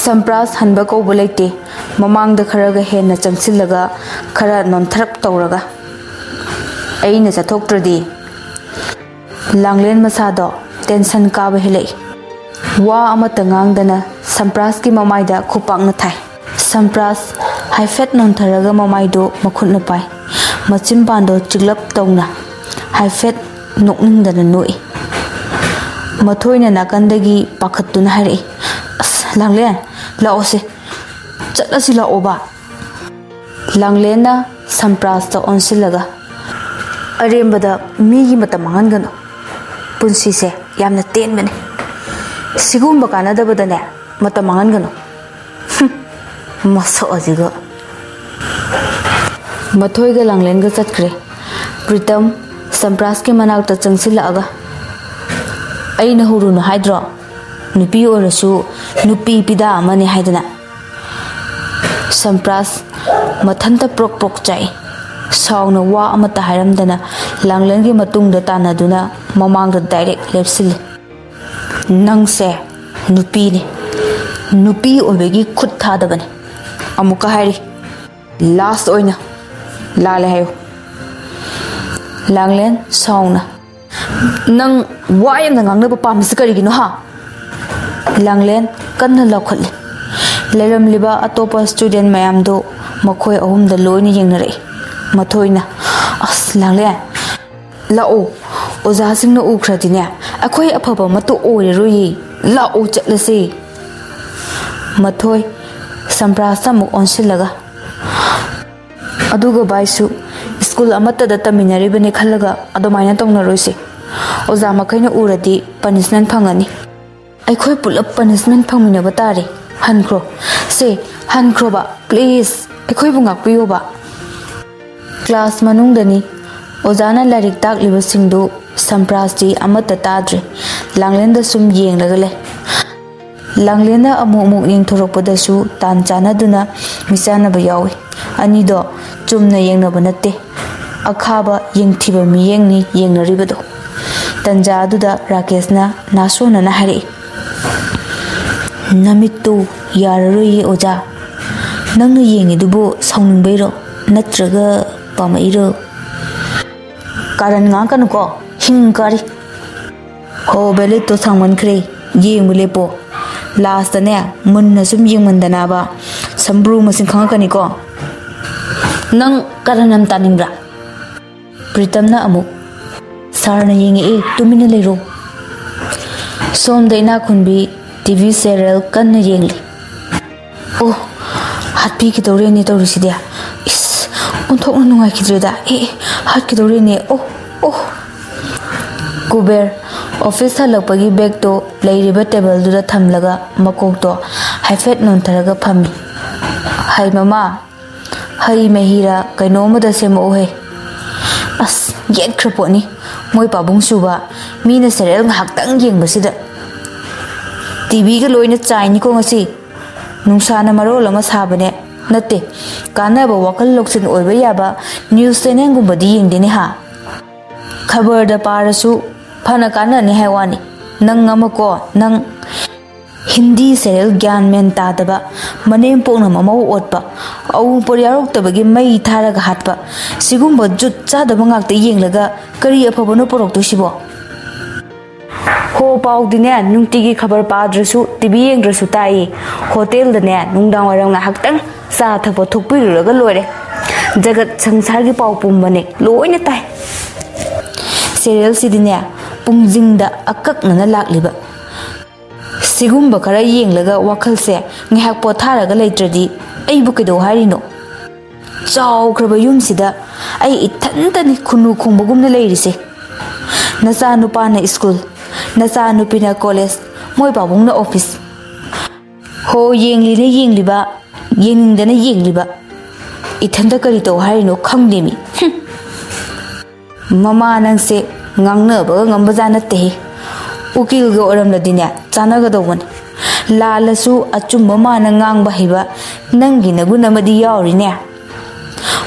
ꯁꯝꯄ꯭ꯔꯥꯁ ꯍꯟꯕ ꯀꯧꯕ ꯂꯩꯇꯦ꯫ ꯃꯃꯥꯡꯗ ꯈꯔꯒ ꯍꯦꯟꯅ ꯆꯪꯁꯤꯜꯂꯒ ꯈꯔ ꯅꯣꯟꯊꯔꯞ ꯇꯧꯔꯒ, "ꯑꯩꯅ ꯆꯠꯊꯣꯛꯇ꯭ꯔꯗꯤ?" ꯂꯥꯡꯂꯦꯟ ꯃꯁꯥꯗꯣ ꯇꯦꯟꯁꯟ ꯀꯥꯕ ꯍꯦꯜꯂꯛꯏ꯫ ꯋꯥ ꯑꯃꯠꯇ ꯉꯥꯡꯗꯅ ꯁꯝꯄ꯭ꯔꯥꯁꯀꯤ ꯃꯃꯥꯏꯗ ꯈꯨꯄꯥꯛꯅ ꯊꯥꯏ꯫ ꯁꯝꯄ꯭ꯔꯥꯁ ꯍꯥꯏꯐꯦꯠ ꯅꯣꯟꯊꯔꯒ ꯃꯃꯥꯏꯗꯨ ꯃꯈꯨꯠꯅ ꯄꯥꯏ꯫ ꯃꯆꯤꯟ ꯄꯥꯟꯗꯣ ꯆꯤꯛꯂꯞ ꯇꯧꯅ ꯍꯥꯏꯐꯦꯠ ꯅꯣꯛꯅꯤꯡꯗꯅ ꯅꯣꯛꯏ꯫ ꯃꯊꯣꯏꯅ ꯅꯥꯀꯟꯗꯒꯤ ꯄꯥꯈꯠꯇꯨꯅ ꯍꯥꯏꯔꯛꯏ, "ꯑꯁ, ꯂꯥꯡꯂꯦꯟ, ꯂꯥꯛꯑꯣꯁꯦ, ꯆꯠꯂꯁꯤ ꯂꯥꯛꯑꯣꯕ꯫" ꯂꯥꯡꯂꯦꯟꯅ ꯁꯝꯄ꯭ꯔꯥꯁꯇ ꯑꯣꯟꯁꯤꯜꯂꯒ, "ꯑꯔꯦꯝꯕꯗ ꯃꯤꯒꯤ ꯃꯇꯝ ꯃꯥꯡꯍꯟꯒꯅꯨ꯫ ꯄꯨꯟꯁꯤꯁꯦ ꯌꯥꯝꯅ ꯇꯦꯟꯕꯅꯤ꯫ ꯁꯤꯒꯨꯝꯕ ꯀꯥꯟꯅꯗꯕꯗꯅꯦ ꯃꯇꯝ ꯃꯥꯡꯍꯟꯒꯅꯨ꯫" ꯍꯨꯝ, ꯃꯁꯛ ꯑꯁꯤꯒ꯫ ꯃꯊꯣꯏꯒ ꯂꯥꯡꯂꯦꯟꯒ ꯆꯠꯈ꯭ꯔꯦ꯫ ꯄ꯭ꯔꯤꯇꯝ ꯁꯝꯄ꯭ꯔꯥꯁꯀꯤ ꯃꯅꯥꯛꯇ ꯆꯪꯁꯤꯜꯂꯛꯑꯒ, "ꯑꯩꯅ ꯍꯧꯔꯨꯅꯨ ꯍꯥꯏꯗ꯭ꯔꯣ? ꯅꯨꯄꯤ ꯑꯣꯏꯔꯁꯨ ꯅꯨꯄꯤ ꯄꯤꯗꯥ ꯑꯃꯅꯤ ꯍꯥꯏꯗꯅ꯫ ꯁꯝꯄ꯭ꯔꯥꯁ ꯃꯊꯟꯇ ꯄ꯭ꯔꯣꯛ ꯄ꯭ꯔꯣꯛ ꯆꯥꯛꯏ꯫ ꯁꯥꯎꯅ ꯋꯥ ꯑꯃꯠꯇ ꯍꯥꯏꯔꯝꯗꯅ ꯂꯥꯡꯂꯦꯟꯒꯤ ꯃꯇꯨꯡꯗ ꯇꯥꯟꯅꯗꯨꯅ ꯃꯃꯥꯡꯗ ꯗꯥꯏꯔꯦꯛ ꯂꯦꯞꯁꯤꯜꯂꯤ꯫ "ꯅꯪꯁꯦ ꯅꯨꯄꯤꯅꯤ, ꯅꯨꯄꯤ ꯑꯣꯏꯕꯒꯤ ꯈꯨꯠ ꯊꯥꯗꯕꯅꯤ꯫ ꯑꯃꯨꯛꯀ ꯍꯥꯏꯔꯤ, ꯂꯥꯁ ꯑꯣꯏꯅ ꯂꯥꯜꯂꯦ ꯍꯥꯏꯌꯨ꯫" ꯂꯥꯡꯂꯦꯟ ꯁꯥꯎꯅ, "ꯅꯪ ꯋꯥ ꯌꯥꯝꯅ ꯉꯥꯡꯅꯕ ꯄꯥꯝꯃꯤꯁꯤ ꯀꯔꯤꯒꯤꯅꯣ ꯍꯥ?" ꯂꯥꯡꯂꯦꯟ ꯀꯟꯅ ꯂꯥꯎꯈꯠꯂꯤ꯫ ꯂꯩꯔꯝꯂꯤꯕ ꯑꯇꯣꯞꯄ ꯁ꯭ꯇꯨꯗꯦꯟ ꯃꯌꯥꯝꯗꯨ ꯃꯈꯣꯏ ꯑꯍꯨꯝꯗ ꯂꯣꯏꯅ ꯌꯦꯡꯅꯔꯛꯏ꯫ ꯃꯊꯣꯏꯅ, "ꯑꯁ ꯂꯥꯡꯂꯦꯟ, ꯂꯥꯛꯑꯣ, ꯑꯣꯖꯥꯁꯤꯡꯅ ꯎꯈ꯭ꯔꯗꯤꯅꯦ ꯑꯩꯈꯣꯏ ꯑꯐꯕ ꯑꯃꯠꯇ ꯑꯣꯏꯔꯔꯣꯏꯌꯦ, ꯂꯥꯛꯑꯣ ꯆꯠꯂꯁꯦ꯫" ꯃꯊꯣꯏ ꯁꯝꯄ꯭ꯔꯥꯁꯇ ꯑꯃꯨꯛ ꯑꯣꯟꯁꯤꯜꯂꯒ, "ꯑꯗꯨꯒ ꯚꯥꯏꯁꯨ ꯁ꯭ꯀꯨꯜ ꯑꯃꯠꯇꯗ ꯇꯝꯃꯤꯟꯅꯔꯤꯕꯅꯤ ꯈꯜꯂꯒ ꯑꯗꯨꯃꯥꯏꯅ ꯇꯧꯅꯔꯣꯏꯁꯦ꯫ ꯑꯣꯖꯥ ꯃꯈꯩꯅ ꯎꯔꯗꯤ ꯄꯅꯤꯁꯃꯦꯟ ꯐꯪꯒꯅꯤ꯫ ꯑꯩꯈꯣꯏ ꯄꯨꯂꯞ ꯄꯅꯤꯁꯃꯦꯟ ꯐꯪꯃꯤꯟꯅꯕ ꯇꯥꯔꯦ꯫ ꯍꯟꯈ꯭ꯔꯣ꯫ ꯁꯦ, ꯍꯟꯈ꯭ꯔꯣꯕ, ꯄ꯭ꯂꯤꯖ, ꯑꯩꯈꯣꯏꯕꯨ ꯉꯥꯛꯄꯤꯌꯣꯕ꯫" ꯀ꯭ꯂꯥꯁ ꯃꯅꯨꯡꯗꯅꯤ꯫ ꯑꯣꯖꯥꯅ ꯂꯥꯏꯔꯤꯛ ꯇꯥꯛꯂꯤꯕꯁꯤꯡꯗꯨ ꯁꯝꯄ꯭ꯔꯥꯁꯇꯤ ꯑꯃꯠꯇ ꯇꯥꯗ꯭ꯔꯦ꯫ ꯂꯥꯡꯂꯦꯟꯗ ꯁꯨꯝ ꯌꯦꯡꯂꯒ ꯂꯩ꯫ ꯂꯥꯡꯂꯦꯟꯅ ꯑꯃꯨꯛ ꯑꯃꯨꯛ ꯌꯦꯡꯊꯣꯔꯛꯄꯗꯁꯨ ꯇꯥꯟ ꯆꯥꯅꯗꯨꯅ ꯃꯤꯆꯥꯟꯅꯕ ꯌꯥꯎꯏ꯫ ꯑꯅꯤꯗꯣ ꯆꯨꯝꯅ ꯌꯦꯡꯅꯕ ꯅꯠꯇꯦ, ꯑꯈꯥꯕ ꯌꯦꯡꯊꯤꯕ ꯃꯤꯠꯌꯦꯡꯅꯤ ꯌꯦꯡꯅꯔꯤꯕꯗꯣ꯫ ꯇꯟꯖꯥ ꯑꯗꯨꯗ ꯔꯥꯀꯦꯁꯅ ꯅꯥꯁꯣꯟꯅꯅ ꯍꯥꯏꯔꯛꯏ, "ꯅꯃꯤꯠꯇꯨ ꯌꯥꯔꯔꯣꯏꯌꯦ ꯑꯣꯖꯥ꯫ ꯅꯪꯅ ꯌꯦꯡꯉꯤꯗꯨꯕꯨ ꯁꯥꯎꯅꯤꯡꯕꯩꯔꯣ, ꯅꯠꯇ꯭ꯔꯒ ꯄꯥꯝꯃꯛꯏꯔꯣ?" "ꯀꯥꯔꯟ ꯉꯥꯡꯀꯅꯨꯀꯣ, ꯍꯤꯡ ꯀꯥꯔꯤ꯫ ꯍꯣ, ꯕꯦꯂꯦꯠꯇꯣ ꯁꯥꯡꯃꯟꯈ꯭ꯔꯦ, ꯌꯦꯡꯕ ꯂꯦꯞꯄꯣ꯫ ꯂꯥꯁꯇꯅꯦ, ꯃꯨꯟꯅ ꯁꯨꯝ ꯌꯦꯡꯃꯟꯗꯅꯕ ꯁꯝꯕ꯭ꯔꯨ ꯃꯁꯤꯡ ꯈꯪꯉꯛꯀꯅꯤꯀꯣ꯫" "ꯅꯪ ꯀꯥꯔꯟ ꯌꯥꯝ ꯇꯥꯅꯤꯡꯕ꯭ꯔꯥ?" ꯄ꯭ꯔꯤꯇꯝꯅ ꯑꯃꯨꯛ, "ꯁꯥꯔꯅ ꯌꯦꯡꯉꯛꯑꯦ, ꯇꯨꯃꯤꯟꯅ ꯂꯩꯔꯣ꯫" ꯁꯣꯝꯗ ꯏꯅꯥꯛꯈꯨꯟꯕꯤ ꯇꯤ ꯚꯤ ꯁꯦꯔꯤꯌꯦꯜ ꯀꯟꯅ ꯌꯦꯡꯂꯤ꯫ "ꯑꯣ, ꯍꯥꯠꯄꯤꯒꯗꯧꯔꯦꯅꯦ ꯇꯧꯔꯤꯁꯤꯗꯤ꯫ ꯏꯁ, ꯑꯣꯟꯊꯣꯛꯅ ꯅꯨꯡꯉꯥꯏꯈꯤꯗ꯭ꯔꯦꯗ꯫ ꯑꯦ, ꯑꯦ, ꯍꯥꯠꯀꯗꯧꯔꯦꯅꯦ꯫ ꯑꯣ, ꯑꯣ꯫" ꯀꯨꯕꯦꯔ ꯑꯣꯐꯤꯁ ꯍꯜꯂꯛꯄꯒꯤ ꯕꯦꯒꯇꯣ ꯂꯩꯔꯤꯕ ꯇꯦꯕꯜꯗꯨꯗ ꯊꯝꯂꯒ ꯃꯀꯣꯛꯇꯣ ꯍꯥꯏꯐꯦꯠ ꯅꯣꯟꯊꯔꯒ ꯐꯝꯃꯤ꯫ "ꯍꯩ ꯃꯃꯥ, ꯍꯩ ꯃꯍꯤꯔ ꯀꯩꯅꯣꯝꯃꯗ ꯁꯦꯝꯃꯛꯎꯍꯦ꯫" "ꯑꯁ, ꯌꯦꯠꯈ꯭ꯔ ꯄꯣꯠꯅꯤ ꯃꯣꯏ ꯄꯥꯕꯨꯡ ꯁꯨꯕ, ꯃꯤꯅ ꯁꯦꯔꯤꯌꯦꯜ ꯉꯥꯏꯍꯥꯛꯇꯪ ꯌꯦꯡꯕꯁꯤꯗ꯫" ꯇꯤꯚꯤꯒ ꯂꯣꯏꯅ ꯆꯥꯏꯅꯤꯀꯣ ꯉꯁꯤ꯫ ꯅꯨꯡꯁꯥꯅ ꯃꯔꯣꯜ ꯑꯃ ꯁꯥꯕꯅꯦ꯫ ꯅꯠꯇꯦ, ꯀꯥꯟꯅꯕ ꯋꯥꯈꯜ ꯂꯧꯁꯤꯡ ꯑꯣꯏꯕ ꯌꯥꯕ ꯅ꯭ꯌꯨꯁ ꯆꯦꯅꯦꯜꯒꯨꯝꯕꯗꯤ ꯌꯦꯡꯗꯦꯅꯦ ꯍꯥ꯫ ꯈꯕꯔꯗ ꯄꯥꯔꯁꯨ ꯐꯅ ꯀꯥꯟꯅꯅꯤ ꯍꯥꯏ ꯋꯥꯅꯤ꯫ ꯅꯪ ꯑꯃꯀꯣ, ꯅꯪ꯫ ꯍꯤꯟꯗꯤ ꯁꯦꯔꯦꯜ ꯒ꯭ꯌꯥꯟ ꯃꯦꯟ ꯇꯥꯗꯕ, ꯃꯅꯦꯝꯄꯣꯛꯅ ꯃꯃꯧ ꯑꯣꯠꯄ, ꯑꯋꯨꯡꯄꯣꯠ ꯌꯥꯎꯔꯛꯇꯕꯒꯤ ꯃꯩ ꯊꯥꯔꯒ ꯍꯥꯠꯄ, ꯁꯤꯒꯨꯝꯕ ꯖꯨꯠ ꯆꯥꯗꯕ ꯉꯥꯛꯇ ꯌꯦꯡꯂꯒ ꯀꯔꯤ ꯑꯐꯕꯅꯣ ꯄꯨꯔꯛꯇꯣꯏꯁꯤꯕꯣ? ꯍꯣ, ꯄꯥꯎꯗꯤꯅꯦ, ꯅꯨꯡꯇꯤꯒꯤ ꯈꯕꯔ ꯄꯥꯗ꯭ꯔꯁꯨ, ꯇꯤꯚꯤ ꯌꯦꯡꯗ꯭ꯔꯁꯨ ꯇꯥꯏꯌꯦ꯫ ꯍꯣꯇꯦꯜꯗꯅꯦ, ꯅꯨꯡꯗꯥꯡ ꯋꯥꯏꯔꯝ ꯉꯥꯏꯍꯥꯛꯇꯪ ꯆꯥ ꯊꯛꯄ ꯊꯣꯛꯄꯤꯔꯨꯔꯒ ꯂꯣꯏꯔꯦ꯫ ꯖꯒꯠ ꯁꯪꯁꯥꯔꯒꯤ ꯄꯥꯎ ꯄꯨꯝꯕꯅꯦ, ꯂꯣꯏꯅ ꯇꯥꯏ꯫ ꯁꯦꯔꯤꯌꯦꯜꯁꯤꯗꯤꯅꯦ, ꯄꯨꯡꯖꯤꯡꯗ ꯑꯀꯛꯅꯅ ꯂꯥꯛꯂꯤꯕ꯫ ꯁꯤꯒꯨꯝꯕ ꯈꯔ ꯌꯦꯡꯂꯒ ꯋꯥꯈꯜꯁꯦ ꯉꯥꯏꯍꯥꯛ ꯄꯣꯊꯥꯔꯒ ꯂꯩꯇ꯭ꯔꯗꯤ ꯑꯩꯕꯨ ꯀꯩꯗꯧ ꯍꯥꯏꯔꯤꯅꯣ? ꯆꯥꯎꯈ꯭ꯔꯕ ꯌꯨꯝꯁꯤꯗ ꯑꯩ ꯏꯊꯟꯇꯅꯤ ꯈꯨꯅꯨ ꯈꯣꯡꯕꯒꯨꯝꯅ ꯂꯩꯔꯤꯁꯦ꯫ ꯅꯆꯥ ꯅꯨꯄꯥꯅ ꯁ꯭ꯀꯨꯜ, ꯅꯆꯥ ꯅꯨꯄꯤꯅ ꯀꯣꯂꯦꯖ, ꯃꯣꯏ ꯄꯥꯕꯨꯡꯅ ꯑꯣꯐꯤꯁ꯫ ꯍꯣ, ꯌꯦꯡꯂꯤꯅ ꯌꯦꯡꯂꯤꯕ, ꯌꯦꯡꯅꯤꯡꯗꯅ ꯌꯦꯡꯂꯤꯕ꯫ ꯏꯊꯟꯇ ꯀꯔꯤ ꯇꯧ ꯍꯥꯏꯔꯤꯅꯣ ꯈꯪꯗꯦꯃꯤ꯫ ꯍꯨꯝ꯫ ꯃꯃꯥ ꯅꯪꯁꯦ ꯉꯥꯡꯅꯕꯒ ꯉꯝꯕꯖꯥꯠ ꯅꯠꯇꯦꯍꯦ꯫ ꯎꯀꯤꯜꯒ ꯑꯣꯏꯔꯝꯂꯗꯤꯅꯦ, ꯆꯥꯟꯅꯒꯗꯧꯕꯅꯤ꯫ ꯂꯥꯜꯂꯁꯨ ꯑꯆꯨꯝꯕ ꯃꯥꯅ ꯉꯥꯡꯕ ꯍꯩꯕ ꯅꯪꯒꯤ ꯅꯒꯨꯟ ꯑꯃꯗꯤ ꯌꯥꯎꯔꯤꯅꯦ꯫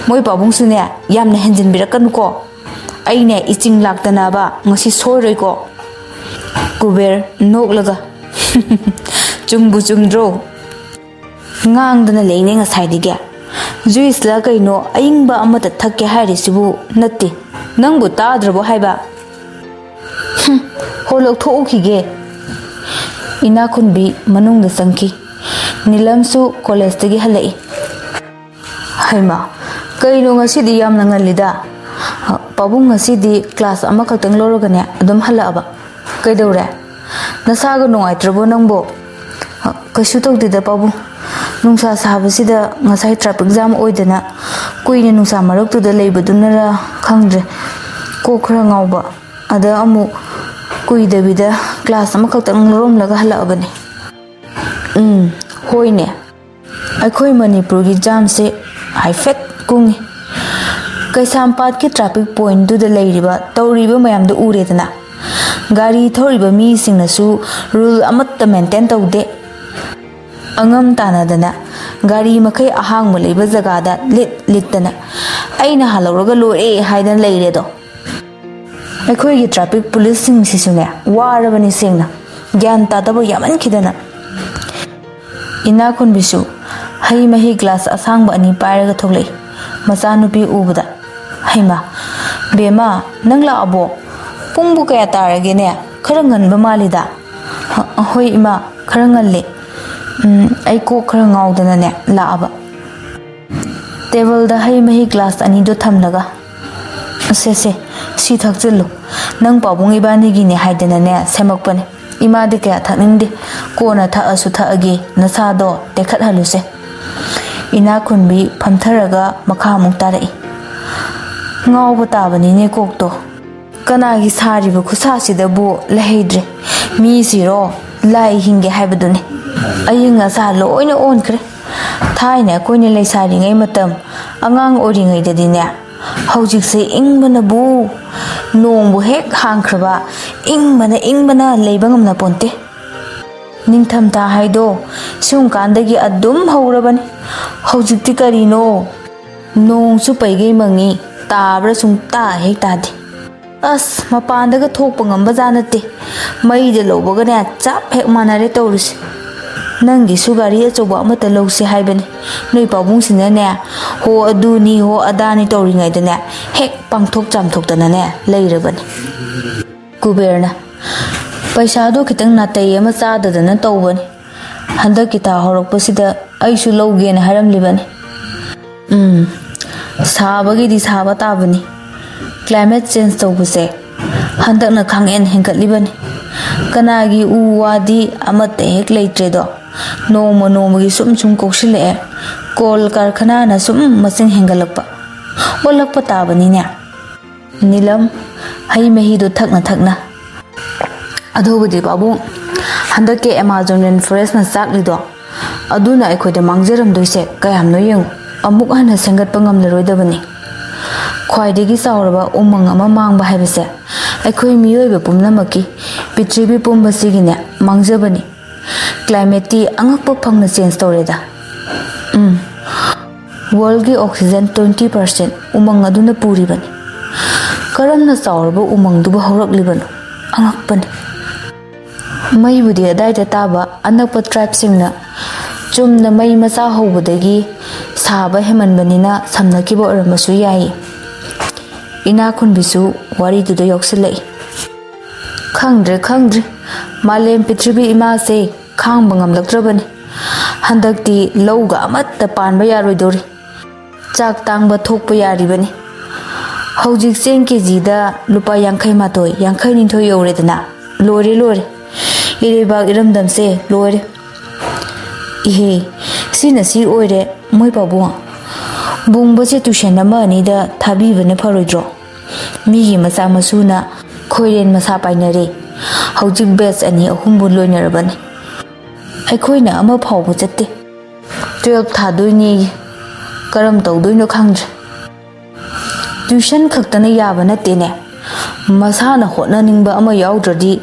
ꯃꯣꯏ ꯄꯥꯕꯨꯡꯁꯨꯅꯦ, ꯌꯥꯝꯅ ꯍꯦꯟꯖꯤꯟꯕꯤꯔꯛꯀꯅꯨꯀꯣ꯫ ꯑꯩꯅꯦ, ꯏꯆꯤꯡ ꯂꯥꯛꯇꯅꯕ ꯉꯁꯤ ꯁꯣꯏꯔꯣꯏꯀꯣ꯫ ꯀꯨꯕꯦꯔ ꯅꯣꯛꯂꯒ, "ꯆꯨꯝꯕꯨ ꯆꯨꯝꯗ꯭ꯔꯣ?" ꯉꯥꯡꯗꯅ ꯂꯩꯅꯦ ꯉꯁꯥꯏꯗꯒꯤ꯫ ꯖꯨꯏꯁꯂ ꯀꯩꯅꯣ ꯑꯏꯪꯕ ꯑꯃꯇ ꯊꯛꯀꯦ ꯍꯥꯏꯔꯤꯁꯤꯕꯨ ꯅꯠꯇꯦ꯫ ꯅꯪꯕꯨ ꯇꯥꯗ꯭ꯔꯕꯣ ꯍꯥꯏꯕ? ꯍꯨꯝ, ꯍꯣ, ꯂꯧꯊꯣꯛꯎꯈꯤꯒꯦ꯫ ꯏꯅꯥꯈꯨꯟꯕꯤ ꯃꯅꯨꯡꯗ ꯆꯪꯈꯤ꯫ ꯅꯤꯂꯝꯁꯨ ꯀꯣꯂꯦꯖꯇꯒꯤ ꯍꯜꯂꯛꯏ꯫ ꯍꯩꯃꯥ, ꯀꯩꯅꯣ ꯉꯁꯤꯗꯤ ꯌꯥꯝꯅ ꯉꯜꯂꯤꯗ? ꯄꯥꯕꯨꯡ ꯉꯁꯤꯗꯤ ꯀ꯭ꯂꯥꯁ ꯑꯃꯈꯛꯇꯪ ꯂꯧꯔꯒꯅꯦ ꯑꯗꯨꯝ ꯍꯜꯂꯛꯑꯕ꯫ ꯀꯩꯗꯧꯔꯦ? ꯅꯁꯥꯒ ꯅꯨꯡꯉꯥꯏꯇ꯭ꯔꯕꯣ ꯅꯪꯕꯣ? ꯀꯩꯁꯨ ꯇꯧꯗꯦꯗ ꯄꯥꯕꯨꯡ꯫ ꯅꯨꯡꯁꯥ ꯁꯥꯕꯁꯤꯗ ꯉꯁꯥꯏ ꯇ꯭ꯔꯥꯐꯤꯛ ꯖꯥꯝ ꯑꯣꯏꯗꯅ ꯀꯨꯏꯅ ꯅꯨꯡꯁꯥ ꯃꯔꯛꯇꯨꯗ ꯂꯩꯕꯗꯨꯅꯔ ꯈꯪꯗ꯭ꯔꯦ, ꯀꯣꯛ ꯈꯔ ꯉꯥꯎꯕ꯫ ꯑꯗ ꯑꯃꯨꯛ ꯀꯨꯏꯗꯕꯤꯗ ꯀ꯭ꯂꯥꯁ ꯑꯃꯈꯛꯇꯪ ꯂꯧꯔꯝꯂꯒ ꯍꯜꯂꯛꯑꯕꯅꯦ꯫ ꯎꯝ, ꯍꯣꯏꯅꯦ꯫ ꯑꯩꯈꯣꯏ ꯃꯅꯤꯄꯨꯔꯒꯤ ꯖꯥꯝꯁꯦ ꯍꯥꯏꯐꯦꯠ ꯀꯨꯡꯉꯤ꯫ ꯀꯩꯁꯥꯝꯄꯥꯠꯀꯤ ꯇ꯭ꯔꯥꯐꯤꯛ ꯄꯣꯏꯟꯠꯇꯨꯗ ꯂꯩꯔꯤꯕ, ꯇꯧꯔꯤꯕ ꯃꯌꯥꯝꯗꯨ ꯎꯔꯦꯗꯅ꯫ ꯒꯥꯔꯤ ꯊꯧꯔꯤꯕ ꯃꯤꯁꯤꯡꯅꯁꯨ ꯔꯨꯜ ꯑꯃꯠꯇ ꯃꯦꯟꯇꯦꯟ ꯇꯧꯗꯦ꯫ ꯑꯉꯝ ꯇꯥꯅꯗꯅ ꯒꯥꯔꯤ ꯃꯈꯩ ꯑꯍꯥꯡꯕ ꯂꯩꯕ ꯖꯒꯥꯗ ꯂꯤꯠ ꯂꯤꯠꯇꯅ "ꯑꯩꯅ ꯍꯥꯜꯍꯧꯔꯒ ꯂꯣꯏꯔꯦ" ꯍꯥꯏꯗꯅ ꯂꯩꯔꯦꯗꯣ꯫ ꯑꯩꯈꯣꯏꯒꯤ ꯇ꯭ꯔꯥꯐꯤꯛ ꯄꯨꯂꯤꯁꯁꯤꯡꯁꯤꯁꯨꯅꯦ, ꯋꯥꯔꯕꯅꯤ ꯁꯦꯡꯅ, ꯒ꯭ꯌꯥꯟ ꯇꯥꯗꯕ ꯌꯥꯝꯃꯟꯈꯤꯗꯅ꯫ ꯏꯅꯥꯛ ꯈꯨꯟꯕꯤꯁꯨ ꯍꯩ ꯃꯍꯤ ꯒ꯭ꯂꯥꯁ ꯑꯁꯥꯡꯕ ꯑꯅꯤ ꯄꯥꯏꯔꯒ ꯊꯣꯛꯂꯛꯏ꯫ ꯃꯆꯥꯅꯨꯄꯤ ꯎꯕꯗ, "ꯍꯩꯃꯥ, ꯕꯦꯝꯃ, ꯅꯪ ꯂꯥꯛꯑꯕꯣ? ꯄꯨꯡꯕꯨ ꯀꯌꯥ ꯇꯥꯔꯒꯦꯅꯦ? ꯈꯔ ꯉꯟꯕ ꯃꯥꯜꯂꯤꯗ?" "ꯍ-, ꯍꯣꯏ ꯏꯃꯥ, ꯈꯔ ꯉꯜꯂꯦ꯫ ꯎꯝ, ꯑꯩ ꯀꯣꯛ ꯈꯔ ꯉꯥꯎꯗꯅꯅꯦ ꯂꯥꯛꯑꯕ꯫" ꯇꯦꯕꯜꯗ ꯍꯩ ꯃꯍꯤ ꯒ꯭ꯂꯥꯁ ꯑꯅꯤꯗꯣ ꯊꯝꯂꯒ, "ꯁꯦ, ꯁꯦ, ꯁꯤ ꯊꯛꯆꯤꯜꯂꯨ꯫ ꯅꯪ ꯄꯥꯕꯨꯡ ꯏꯕꯥꯅꯤꯒꯤꯅꯦ ꯍꯥꯏꯗꯅꯅꯦ ꯁꯦꯝꯃꯛꯄꯅꯦ꯫ ꯏꯃꯥꯗꯤ ꯀꯌꯥ ꯊꯛꯅꯤꯡꯗꯦ꯫ ꯀꯣꯟꯅ ꯊꯛꯑꯁꯨ ꯊꯛꯑꯒꯦ, ꯅꯁꯥꯗꯣ ꯇꯦꯛꯈꯠꯍꯜꯂꯨꯁꯦ꯫" ꯏꯅꯥꯛ ꯈꯨꯟꯕꯤ ꯐꯝꯊꯔꯒ ꯃꯈꯥ ꯑꯃꯨꯛ ꯇꯥꯔꯛꯏ꯫ ꯉꯥꯎꯕ ꯇꯥꯕꯅꯤꯅꯦ ꯀꯣꯛꯇꯣ꯫ ꯀꯅꯥꯒꯤ ꯁꯥꯔꯤꯕ ꯈꯨꯠꯁꯥꯁꯤꯗꯕꯨ ꯂꯩꯍꯩꯗ꯭ꯔꯦ꯫ ꯃꯤꯁꯤꯔꯣ, ꯂꯥꯏ ꯍꯤꯡꯒꯦ ꯍꯥꯏꯕꯗꯨꯅꯤ꯫ ꯑꯏꯪ ꯑꯁꯥ ꯂꯣꯏꯅ ꯑꯣꯟꯈ꯭ꯔꯦ꯫ ꯊꯥꯏꯅ ꯑꯩꯈꯣꯏꯅ ꯂꯩꯁꯥꯔꯤꯉꯩ ꯃꯇꯝ, ꯑꯉꯥꯡ ꯑꯣꯏꯔꯤꯉꯩꯗꯗꯤꯅꯦ, ꯍꯧꯖꯤꯛꯁꯦ ꯏꯪꯕꯅꯕꯨ, ꯅꯣꯡꯕꯨ ꯍꯦꯛ ꯍꯥꯡꯈ꯭ꯔꯕ, ꯏꯪꯕꯅ, ꯏꯪꯕꯅ ꯂꯩꯕ ꯉꯝꯅ ꯄꯣꯟꯇꯦ꯫ ꯅꯤꯡꯊꯝꯊꯥ ꯍꯥꯏꯗꯣ ꯁꯤꯒꯨꯝ ꯀꯥꯟꯗꯒꯤ ꯑꯗꯨꯝ ꯍꯧꯔꯕꯅꯤ꯫ ꯍꯧꯖꯤꯛꯇꯤ ꯀꯔꯤꯅꯣ? ꯅꯣꯡꯁꯨ ꯄꯩꯒꯩ ꯃꯪꯉꯤ, ꯇꯥꯕ꯭ꯔꯥ ꯁꯨꯡꯇꯥ ꯍꯦꯛ ꯇꯥꯗꯦ꯫ ꯑꯁ, ꯃꯄꯥꯟꯗꯒ ꯊꯣꯛꯄ ꯉꯝꯕ ꯖꯥꯠ ꯅꯠꯇꯦ꯫ ꯃꯩꯗ ꯂꯧꯕꯒꯅꯦ, ꯆꯞ ꯍꯦꯛ ꯃꯥꯟꯅꯔꯦ ꯇꯧꯔꯤꯁꯦ꯫ ꯅꯪꯒꯤꯁꯨ ꯒꯥꯔꯤ ꯑꯆꯧꯕ ꯑꯃꯠꯇ ꯂꯧꯁꯦ ꯍꯥꯏꯕꯅꯤ꯫ ꯅꯣꯏ ꯄꯥꯕꯨꯡꯁꯤꯅꯅꯦ, ꯍꯣ ꯑꯗꯨꯅꯤ, ꯍꯣ ꯑꯗꯥꯅꯤ ꯇꯧꯔꯤꯉꯩꯗꯅꯦ, ꯍꯦꯛ ꯄꯥꯡꯊꯣꯛ ꯆꯥꯝꯊꯣꯛꯇꯅꯅꯦ ꯂꯩꯔꯕꯅꯤ꯫ ꯀꯨꯕꯦꯔꯅ, "ꯄꯩꯁꯥꯗꯣ ꯈꯤꯇꯪ ꯅꯥꯇꯩ ꯑꯃ ꯆꯥꯗꯗꯅ ꯇꯧꯕꯅꯤ꯫ ꯍꯟꯗꯛꯀꯤ ꯊꯥ ꯍꯧꯔꯛꯄꯁꯤꯗ ꯑꯩꯁꯨ ꯂꯧꯒꯦꯅ ꯍꯥꯏꯔꯝꯂꯤꯕꯅꯤ꯫" ꯎꯝ, ꯁꯥꯕꯒꯤꯗꯤ ꯁꯥꯕ ꯇꯥꯕꯅꯤ꯫ ꯀ꯭ꯂꯥꯏꯃꯦꯠ ꯆꯦꯟꯖ ꯇꯧꯕꯁꯦ ꯍꯟꯗꯛꯅ ꯈꯥꯡꯍꯦꯟ ꯍꯦꯟꯒꯠꯂꯤꯕꯅꯤ꯫ ꯀꯅꯥꯒꯤ ꯎ ꯋꯥꯗꯤ ꯑꯃꯠꯇ ꯍꯦꯛ ꯂꯩꯇ꯭ꯔꯦꯗꯣ꯫ ꯅꯣꯡꯃ ꯅꯣꯡꯃꯒꯤ ꯁꯨꯝ ꯁꯨꯝ ꯀꯣꯛꯁꯤꯜꯂꯛꯑꯦ꯫ ꯀꯣꯜ ꯀꯔꯈꯅꯥꯅ ꯁꯨꯝ ꯃꯁꯤꯡ ꯍꯦꯟꯒꯠꯂꯛꯄ꯫ ꯑꯣꯜꯂꯛꯄ ꯇꯥꯕꯅꯤꯅꯦ꯫ ꯅꯤꯂꯝ, ꯍꯩ ꯃꯍꯤꯗꯨ ꯊꯛꯅ ꯊꯛꯅ, "ꯑꯗꯨꯕꯨꯗꯤ ꯄꯥꯕꯨꯡ, ꯍꯟꯗꯛꯀꯤ ꯑꯦꯃꯥꯖꯣꯟ ꯔꯦꯟ ꯐꯣꯔꯦꯁꯅ ꯆꯥꯛꯂꯤꯗꯣ, ꯑꯗꯨꯅ ꯑꯩꯈꯣꯏꯗ ꯃꯥꯡꯖꯔꯝꯗꯣꯏꯁꯦ ꯀꯌꯥꯝꯅꯣ ꯌꯦꯡꯉꯨ꯫ ꯑꯃꯨꯛ ꯍꯟꯅ ꯁꯦꯝꯒꯠꯄ ꯉꯝꯂꯔꯣꯏꯗꯕꯅꯤ꯫ ꯈ꯭ꯋꯥꯏꯗꯒꯤ ꯆꯥꯎꯔꯕ ꯎꯃꯪ ꯑꯃ ꯃꯥꯡꯕ ꯍꯥꯏꯕꯁꯦ ꯑꯩꯈꯣꯏ ꯃꯤꯑꯣꯏꯕ ꯄꯨꯝꯅꯃꯛꯀꯤ, ꯄ꯭ꯔꯤꯊꯤꯕꯤ ꯄꯨꯝꯕꯁꯤꯒꯤꯅꯦ, ꯃꯥꯡꯖꯕꯅꯤ꯫ ꯀ꯭ꯂꯥꯏꯃꯦꯠꯇꯤ ꯑꯉꯛꯄ ꯐꯪꯅ ꯆꯦꯟꯖ ꯇꯧꯔꯦꯗ꯫ ꯎꯝ, ꯋꯥꯔꯜꯒꯤ ꯑꯣꯛꯁꯤꯖꯟ ꯇ꯭ꯋꯦꯟꯇꯤ ꯄꯥꯔꯁꯦꯟ ꯎꯃꯪ ꯑꯗꯨꯅ ꯄꯨꯔꯤꯕꯅꯤ꯫ ꯀꯔꯝꯅ ꯆꯥꯎꯔꯕ ꯎꯃꯪꯗꯨꯕꯨ ꯍꯧꯔꯛꯂꯤꯕꯅꯣ? ꯑꯉꯛꯄꯅꯤ꯫ ꯃꯩꯕꯨꯗꯤ ꯑꯗꯥꯏꯗ ꯇꯥꯕ ꯑꯅꯛꯄ ꯇ꯭ꯔꯥꯏꯕꯁꯤꯡꯅ ꯆꯨꯝꯅ ꯃꯩ ꯃꯆꯥ ꯍꯧꯕꯗꯒꯤ ꯁꯥꯕ ꯍꯦꯟꯃꯟꯕꯅꯤꯅ ꯁꯝꯅꯈꯤꯕ ꯑꯣꯏꯔꯝꯕꯁꯨ ꯌꯥꯏ꯫ ꯏꯅꯥꯛ ꯈꯨꯟꯕꯤꯁꯨ ꯋꯥꯔꯤꯗꯨꯗ ꯌꯥꯎꯁꯤꯜꯂꯛꯏ꯫ ꯈꯪꯗ꯭ꯔꯦ, ꯈꯪꯗ꯭ꯔꯦ꯫ ꯃꯥꯂꯦꯝ ꯄ꯭ꯔꯤꯊꯤꯕꯤ ꯏꯃꯥꯁꯦ ꯈꯥꯡꯕ ꯉꯝꯂꯛꯇ꯭ꯔꯕꯅꯤ꯫ ꯍꯟꯗꯛꯇꯤ ꯂꯧꯒ ꯑꯃꯠꯇ ꯄꯥꯟꯕ ꯌꯥꯔꯣꯏꯗꯧꯔꯤ꯫ ꯆꯥꯛ ꯇꯥꯡꯕ ꯊꯣꯛꯄ ꯌꯥꯔꯤꯕꯅꯤ꯫ ꯍꯧꯖꯤꯛ ꯆꯦꯡ ꯀꯦꯖꯤꯗ ꯂꯨꯄꯥ ꯌꯥꯡꯈꯩ ꯃꯥꯊꯣꯏ, ꯌꯥꯡꯈꯩ ꯅꯤꯊꯣꯏ ꯌꯧꯔꯦꯗꯅ꯫ ꯂꯣꯏꯔꯦ, ꯂꯣꯏꯔꯦ꯫ ꯏꯔꯩꯕꯥꯛ ꯏꯔꯝꯗꯝꯁꯦ ꯂꯣꯏꯔꯦ꯫ ꯏꯍꯦ, ꯁꯤꯅ ꯁꯤ ꯑꯣꯏꯔꯦ, ꯃꯣꯏ ꯄꯥꯕꯨꯡ꯫ ꯕꯨꯡꯕꯁꯦ ꯇ꯭ꯌꯨꯁꯟ ꯑꯃ ꯑꯅꯤꯗ ꯊꯥꯕꯤꯕꯅ ꯐꯔꯣꯏꯗ꯭ꯔꯣ? ꯃꯤꯒꯤ ꯃꯆꯥ ꯃꯁꯨꯅ ꯈꯣꯏꯔꯦꯟ ꯃꯁꯥ ꯄꯥꯏꯅꯔꯦ꯫ ꯍꯧꯖꯤꯛ ꯕꯦꯁ ꯑꯅꯤ ꯑꯍꯨꯝꯕꯨ ꯂꯣꯏꯅꯔꯕꯅꯤ꯫ ꯑꯩꯈꯣꯏꯅ ꯑꯃ ꯐꯥꯎꯕ ꯆꯠꯇꯦ꯫ ꯇꯨꯌꯦꯜꯞ ꯊꯥꯗꯣꯏꯅꯦ꯫ ꯀꯔꯝ ꯇꯧꯗꯣꯏꯅꯣ ꯈꯪꯗ꯭ꯔꯦ꯫ ꯇ꯭ꯌꯨꯁꯟ ꯈꯛꯇꯅ ꯌꯥꯕ ꯅꯠꯇꯦꯅꯦ꯫ ꯃꯁꯥꯅ ꯍꯣꯠꯅꯅꯤꯡꯕ ꯑꯃ ꯌꯥꯎꯗ꯭ꯔꯗꯤ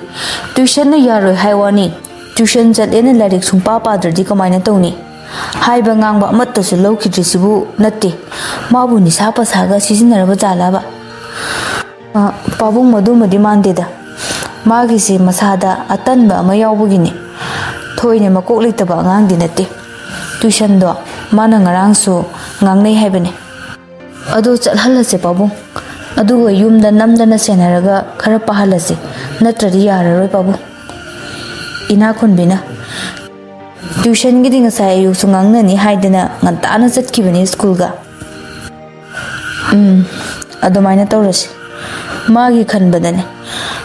ꯇ꯭ꯌꯨꯁꯟꯅ ꯌꯥꯔꯣꯏ ꯍꯥꯏ ꯋꯥꯅꯤ꯫ ꯇ꯭ꯌꯨꯁꯟ ꯆꯠꯂꯦꯅ ꯂꯥꯏꯔꯤꯛ ꯁꯨꯡꯄꯥ ꯄꯥꯗ꯭ꯔꯗꯤ ꯀꯃꯥꯏꯅ ꯇꯧꯅꯤ? ꯍꯥꯏꯕ ꯉꯥꯡꯕ ꯑꯃꯠꯇꯁꯨ ꯂꯧꯈꯤꯗ꯭ꯔꯤꯁꯤꯕꯨ ꯅꯠꯇꯦ꯫ ꯃꯥꯕꯨ ꯅꯤꯁꯥ ꯄꯁꯥꯒ ꯁꯤꯖꯤꯟꯅꯔꯕ ꯖꯥꯠꯂꯕ? ꯑ, ꯄꯥꯕꯨꯡ, ꯃꯗꯨꯃꯗꯤ ꯃꯥꯟꯗꯦꯗ꯫ ꯃꯥꯒꯤꯁꯦ ꯃꯁꯥꯗ ꯑꯇꯟꯕ ꯑꯃ ꯌꯥꯎꯕꯒꯤꯅꯤ꯫ ꯊꯣꯏꯅ ꯃꯀꯣꯛ ꯂꯩꯇꯕ ꯑꯉꯥꯡꯗꯤ ꯅꯠꯇꯦ꯫ ꯇ꯭ꯌꯨꯁꯟꯗꯣ ꯃꯥꯅ ꯉꯔꯥꯡꯁꯨ ꯉꯥꯡꯅꯩ ꯍꯥꯏꯕꯅꯤ꯫ ꯑꯗꯣ ꯆꯠꯍꯜꯂꯁꯦ ꯄꯥꯕꯨꯡ꯫ ꯑꯗꯨꯒ ꯌꯨꯝꯗ ꯅꯝꯗꯅ ꯁꯦꯟꯅꯔꯒ ꯈꯔ ꯄꯥꯍꯜꯂꯁꯦ꯫ ꯅꯠꯇ꯭ꯔꯗꯤ ꯌꯥꯔꯔꯣꯏ ꯄꯥꯕꯨꯡ꯫ ꯏꯅꯥꯛ ꯈꯨꯟꯕꯤꯅ, "ꯇ꯭ꯌꯨꯁꯟꯒꯤꯗꯤ ꯉꯁꯥꯏ ꯑꯌꯨꯛꯁꯨ ꯉꯥꯡꯅꯅꯤ ꯍꯥꯏꯗꯅ ꯉꯟꯇꯥꯅ ꯆꯠꯈꯤꯕꯅꯤ ꯁ꯭ꯀꯨꯜꯒ"꯫ ꯎꯝ, ꯑꯗꯨꯃꯥꯏꯅ ꯇꯧꯔꯁꯤ꯫ ꯃꯥꯒꯤ ꯈꯟꯕꯗꯅꯦ꯫